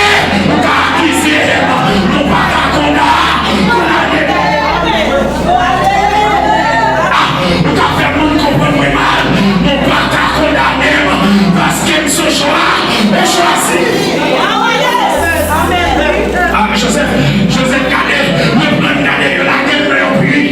ou ka akize m, men w pa ka kondane m. Ah, ou ka fè moun konprann mwen mal, men w pa ka kondane m, paske m se chwa, ou chwazi. Ah, Joseph, Joseph gade, yo pran gade, yo lage l nan yon pui.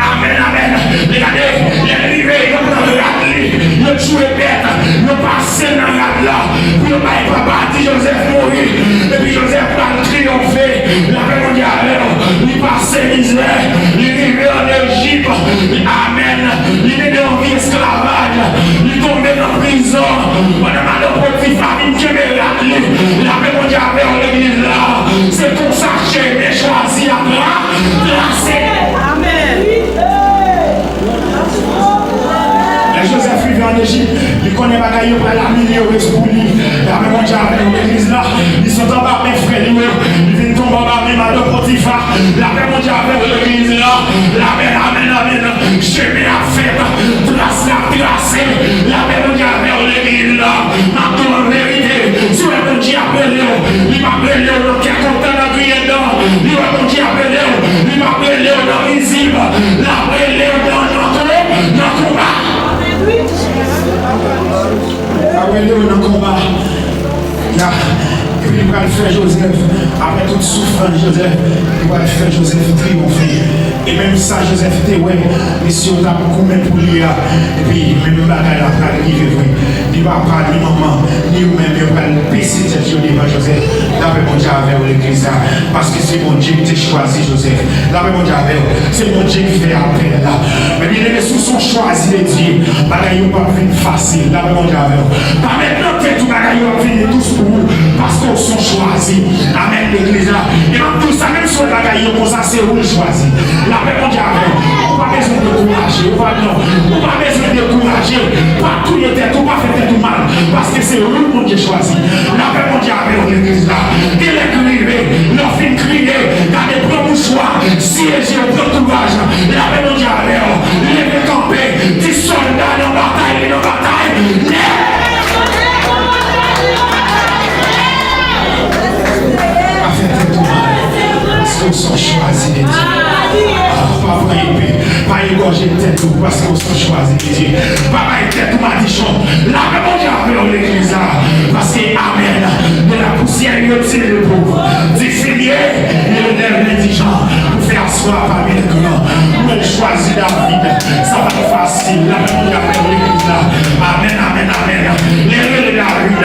Amèn, amèn. Li gade, lè l rive, yo pran rad li, yo tchwe bèt, yo pase nan rad la, pou yo bay papa a ti Joseph mouri. Epi Joseph pral triyonfe. Lapè Bondye avè w. Li pase mizè, li rive ann Ejip. Amèn. Li mennen anvi esklavaj, li tonbe nan prizon. Pandan madan Potifa vin kenbe rad li, lapè Bondye avè w legliz la. Se konsa chemen chwazi a tra-, trase. Amèn. Lè Jozèf rive ann Ejip, li konnen bagay yo pral amelyore pou li. Lapè Bondye avè w legliz la. Li sot anba men frè li yo, li vin tonbe anba men madan Potifa. Lapè Bondye avè w legliz la. Amèn, amèn, amèn. Chemen ap fèt, tras la ap trase. Lapè Bondye avè w legliz la. M ap di w an verite, si w wè Bondye ap rele w, li p ap rele w nan kè kontan, nan griyen dan. Li wè Bondye ap rele w, li p ap rele w nan rizib. L ap rele w nan, nan ko-, nan konba. L ap rele w nan konba. Ya, epi li pral fè Jozèf, apre tout soufrans Jozèf, li pral fè Jozèf triyonfe. E menm sa Jozèf te wè, mesye yo t ap goumen pou li a, epi menm bagay la pral rive vre. Ni papa, ni manman, ni yo menm yo pral bese tèt yo devan Jozèf. Lapè Bondye avè w, legliz la, paske se Bondye ki te chwazi Jozèf. Lapè Bondye avè w. Se Bondye ki fè apèl la. Men byeneme, si w se yon chwazi de Dye, bagay yo p ap vin fasil. Lapè Bondye avè w. Pa met nan tèt ou bagay yo ap vini dous pou ou, paske w se yon chwazi. Amèn, legliz la. E m ap di w sa, menm si w wè bagay yo konsa, se ou l chwazi. Lapè Bondye avè w. Ou pa bezwen dekouraje. Ou pa, non. Ou pa bezwen dekouraje. Pa touye tèt ou, pa fè tèt ou mal, paske se ou Bondye chwazi. Lapè Bondye avè w, legliz la. Gen lè k rive, lè w fin kriye, gade, pran mouchwa, siye je w, pran kouraj. Lapè Bondye avè w. Leve kanpe, di sòlda nan batay, li nan batay nèt. Pa fè tèt ou mal, paske w se yon chwazi de Dye. Ah, pa pran epe, pa egòje tèt ou, paske w se yon chwazi de Dye. Pa bay tèt ou madichon. Lapè Bondye avè w, legliz la. Paske, amèn, de la poussière il retire le pauvre. Du fumier il relève l'indigent. Pou fè aswa pami lè gran. Mwen chwazi David. Sa pa t fasil. Lapè Bondye avè w, legliz la. Amèn, amèn, amèn. Lè yo rele David,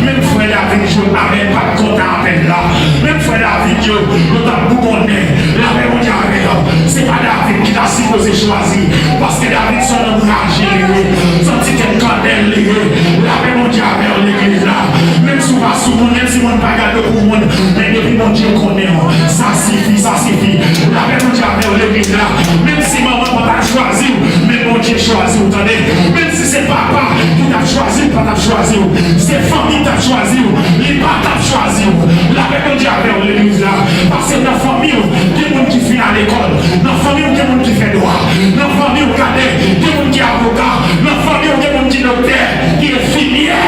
menm frè David yo, amèn, pa t kontan apèl la. Menm frè David yo, yo t ap bougonnen. Lapè Bondye avè w. Se pa David ki ta sipoze chwazi, paske David se yon nonm raje li ye, se yon ti tèt kannèl li ye. Lapè Bondye avè w, legliz la. Menm si w pa sou moun, menm si moun pa gade w pou moun, men depi Bondye konnen w, sa sifi, sa sifi. Lapè Bondye avè w, legliz la. Menm si manman pa t ap chwazi w, men Bondye chwazi w, tande. Menm si se papa ki t ap chwazi l, pa t ap chwazi w. Se fanmi t ap chwazi w, li pa t ap chwazi w. Lapè Bondye avè w, legliz la. Paske nan fanmi w, gen moun ki fin alekòl. Nan fanmi w, gen moun ki fè dwa. Nan fanmi w, gade, gen moun ki avoka. Nan fanmi w, gen moun ki doktè, ki enfimyè.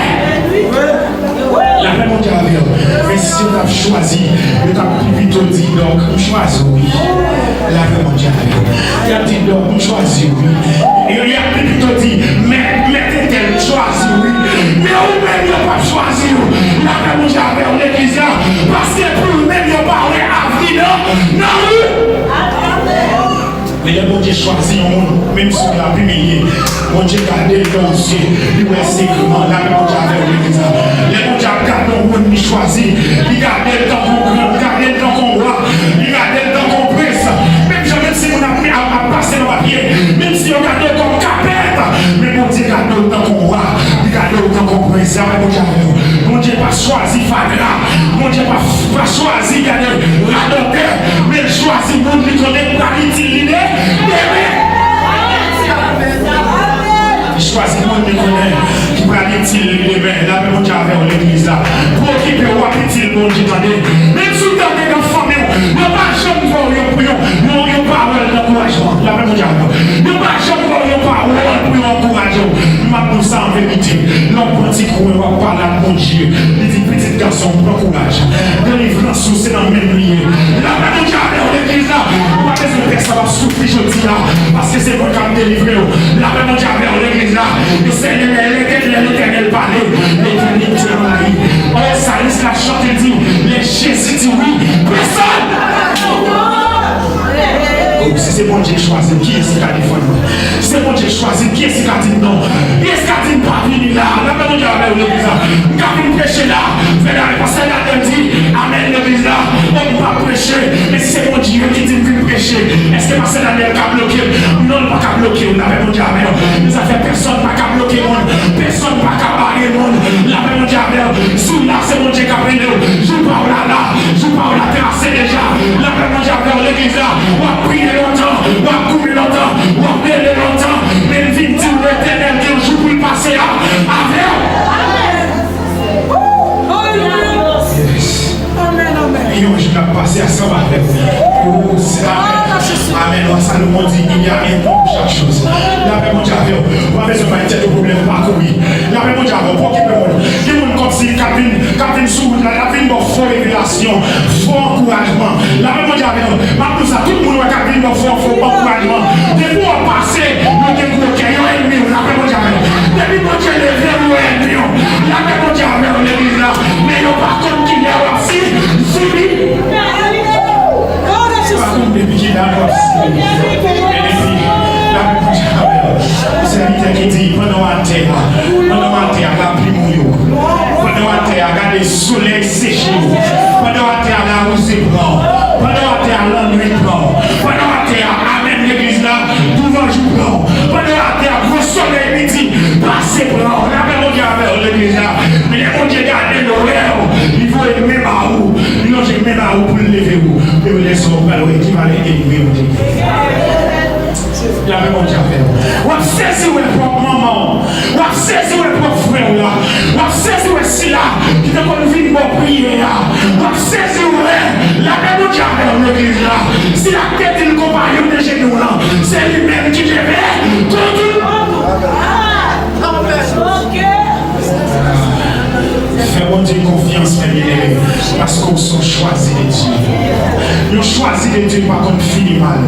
Lapè Bondye avè w. Men si yo t ap chwazi, yo t ap pi pito di, Dòk, m chwazi w, wi. Lapè Bondye avè w. Y ap di, Dòk, m chwazi w, wi. Yo, y ap pi pito di, Mèt, Mèt entèl, m chwazi w, wi. Men ou menm, yo p ap chwazi w. Lapè Bondye avè w, legliz la. Paske pou ou menm, yo pa wè avni nan, nan ou. Men lè Bondye chwazi yon moun, menm si w ap imilye, Bondye gade l nan zye, li wè segman. Lapè Bondye avè w, legliz la. Lè Bondye ap gade yon moun li chwazi, li gade l tankou yon gran, li gade l tankou yon wa, li gade l tankou yon prens. Menm jan, menm si moun ap, ap, ap pase nan papye, menm si yo gade w kòm kapèt, men Bondye gade w tankou yon wa, li gade w tankou yon prens. Lapè Bondye avè w. Bondye pa chwazi fatra. Bondye pa, pa chwazi gade radòtè, men l chwazi moun li konnen k pral itil li de-, demen. Li chwazi moun li konnen ki pral itil li demen. Lapè Bondye avè w, legliz la. Preokipe w, w ap itil Bondye, tande. Menm si w tande nan fanmi w, yo pa janm fè w yon, yon, yon, yon pawòl dankourajman. Lapè Bondye avè w. Yo pa janm M ap di w sa an verite. Lè w pran ti kwen, w ap pale ak Bondye. Li di, "Pitit gason, pran kouraj. Delivrans ou se nan men m li ye." Lapè Bondye avè w, legliz la. Ou pa bezwen pè sa w ap soufri jodi a, paske se mwen k ap delivre w. Lapè Bondye avè w, legliz la. E Senyè, Letènèl, Letènèl pale. Letènèl te anvayi. Oh, salis la chante, li di, "Lè Jezi di wi, pèsòn." Oh, si se Bondye k chwazi m, kiyès ki ka defann mwen? Si se Bondye k chwazi m, kiyès ki ka di m non? Kiyès ki ka di m pa vini la? Lapè Bondye avè w, legliz la. M ka vin preche la. Fè dayè pastè Nathan di, "Amèn, legliz la." Oh, m pa preche. Men si se Bondye ki di m vin preche, èske pastè Daniel ka bloke m? Non, l pa ka bloke w. Lapè Bondye avè w. Mezanmi, pèsòn pa ka bloke moun. Pèsòn pa ka bare moun. Lapè Bondye avè w. Si w la, se Bondye k ap rele w. Jou pa w la la. Jou pa w la trase deja. Lapè Bondye avè w, legliz la. W ap priye lontan. W ap goumen lontan. W ap rele lontan. Men m vin di w, Letènèl gen yon jou pou l pase a, avè w. Yes. Amèn, amèn. Yon jou n ap pase ansanm avè w. Oh, se, amèn. Amèn. Wa Salomon di, "Il y a un temps pour chaque chose." Lapè Bondye avè w. Ou pa bezwen bay tèt ou pwoblèm, pa kouri. Lapè Bondye avè w, pa okipe moun. Gen moun kòmsi k ap vin, k ap vin sou wout la, k ap vin ba w fo revelasyon, fo ankourajman. Lapè Bondye avè w. M ap di w sa, tout moun wè k ap vin ba w fo, fo ankourajman. Depi w ap pase, yo gen gwo kè, yo ènmi w. Lapè Bondye avè w. Depi Bondye leve w, yo ènmi w. Lapè Bondye avè w, legliz la. Men yo pa konn kilè w ap si, sibi. Yo pa konn depi kilè w ap sibi. Men depi, lapè Bondye avè w. Yon sèvitè ki di, pandan w atè a, pandan w atè a, lapli mouye w. Pandan w atè a, gade solèy seche w. Pandan w atè a, lawouze pran w. Pandan w atè a, lannwit pran w. Pandan w atè a, amèn, legliz la, douvanjou pran w. Pandan w atè a, gwo solèy midi, pase pran w. Lapè Bondye avè w, legliz la. Men lè Bondye gade l, wè w, li voye men ba ou, li lonje men ba ou pou l leve w. E lè sa w pral wè ki valè ènmi w te gen. Lapè Bondye avè w. W ap sezi wè pwòp manman w. W ap sezi wè pwòp frè w la. W ap sezi wè sila ki te konn vin ba w priyè a. W ap sezi wè lapè Bondye avè w legliz la. Sila ki te di l konpayon de jeni w lan, se li menm ki leve kont ou. Fè Bondye konfyans, men byeneme, paske w se yon chwazi de Dye. Yon chwazi de Dye pa konn fini mal.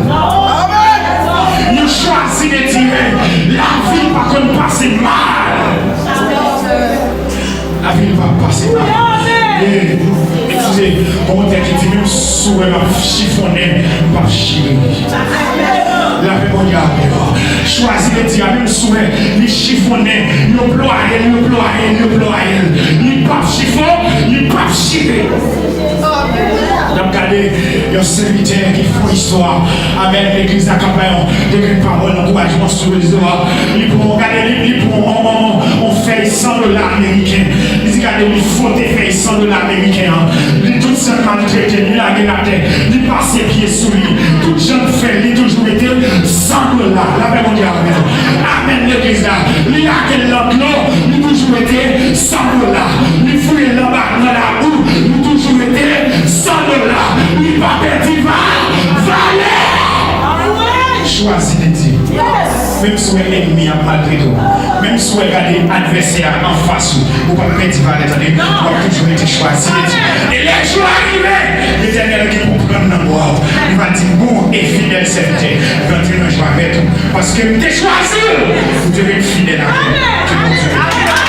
Yon chwazi de Dye, lavi pa konn pase mal. Lavi pa pase mal. E, eskize, gon tèks ki di, menm si w wè m ap chifonnen, m p ap chire. Lapè Bondye avè w. Chwazi de Dye a, menm si w wè li chifonnen, yo plwaye l, yo plwaye l, yo plwaye l. Li p ap chifon, li p ap chire. N ap gade yon sèvitè ki fè yon istwa. Amèn. Legliz la k ap bay yon, de grenn pawòl ankourajman sou rezo a. Li pran, gade, li, li pran yon, yon, yon, yon fèy san dola ameriken. Li di, gade, li fwote fèy san dola ameriken an. Li tout jan l maltrete l, li lage l atè, li pase pye sou li. Tout jan l fè l, li toujou rete san dola. Lapè Bondye avè w. Amèn, legliz la. Li lage l nan dlo, li toujou rete san dola. Li fouye l anba nan labou, li toujou rete san dola. Li pa pèdi va, valè. Chwazi de Dye. Menm si w wè ènmi ap maltrete w, menm si w wè gade advèsè a anfas ou, ou p ap pèdi valè, tande. W ap toujou rete chwazi de Dye. E lè jou a rive, Letènèl gen pou pran nan bra w. Li va di, "Bon e fidèl sèvitè, rantre nan jwa mèt ou, paske m te chwazi w pou te ret fidèl avè m." Ke Bondye beni w.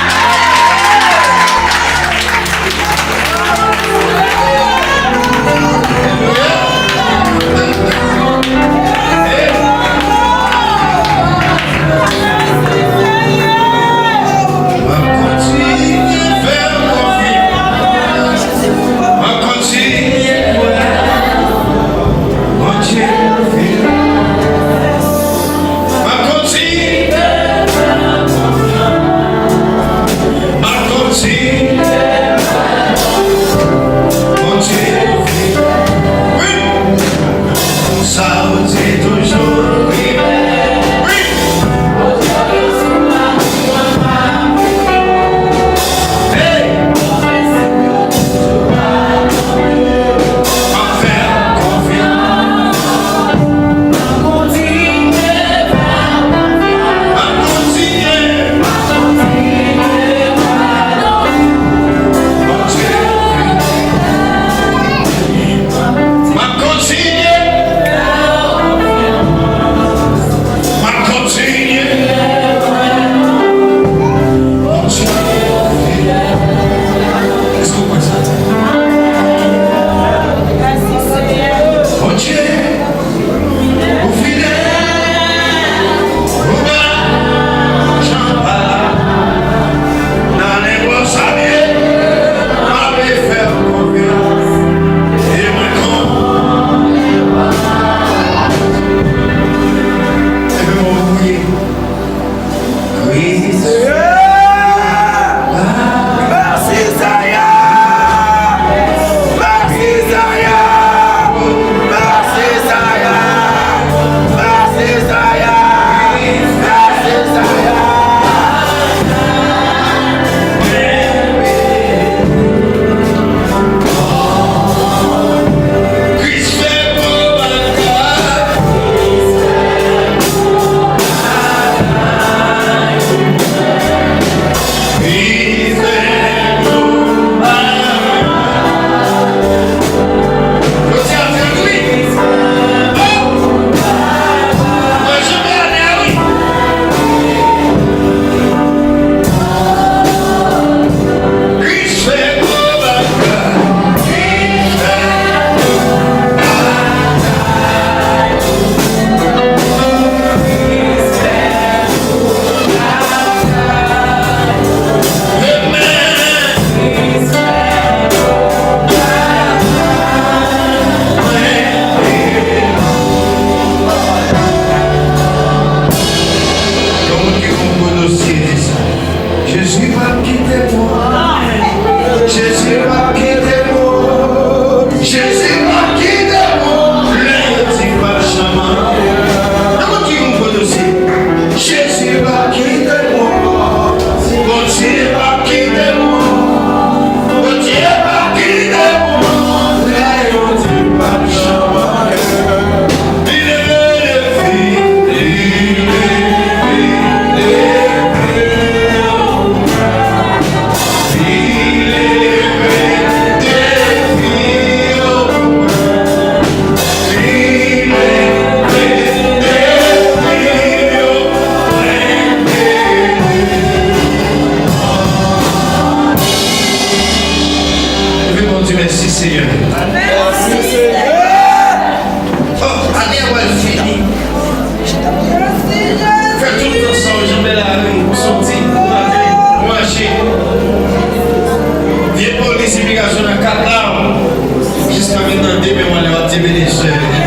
Di mèsi Seyè. Oh, ane a pral fini. Fè tout tan sa w janbe lari ou soti ou rantre ou mache. Vye polis imigrasyon nan kat la. Jiska mentnan demen w ale w ap di Ebenezer.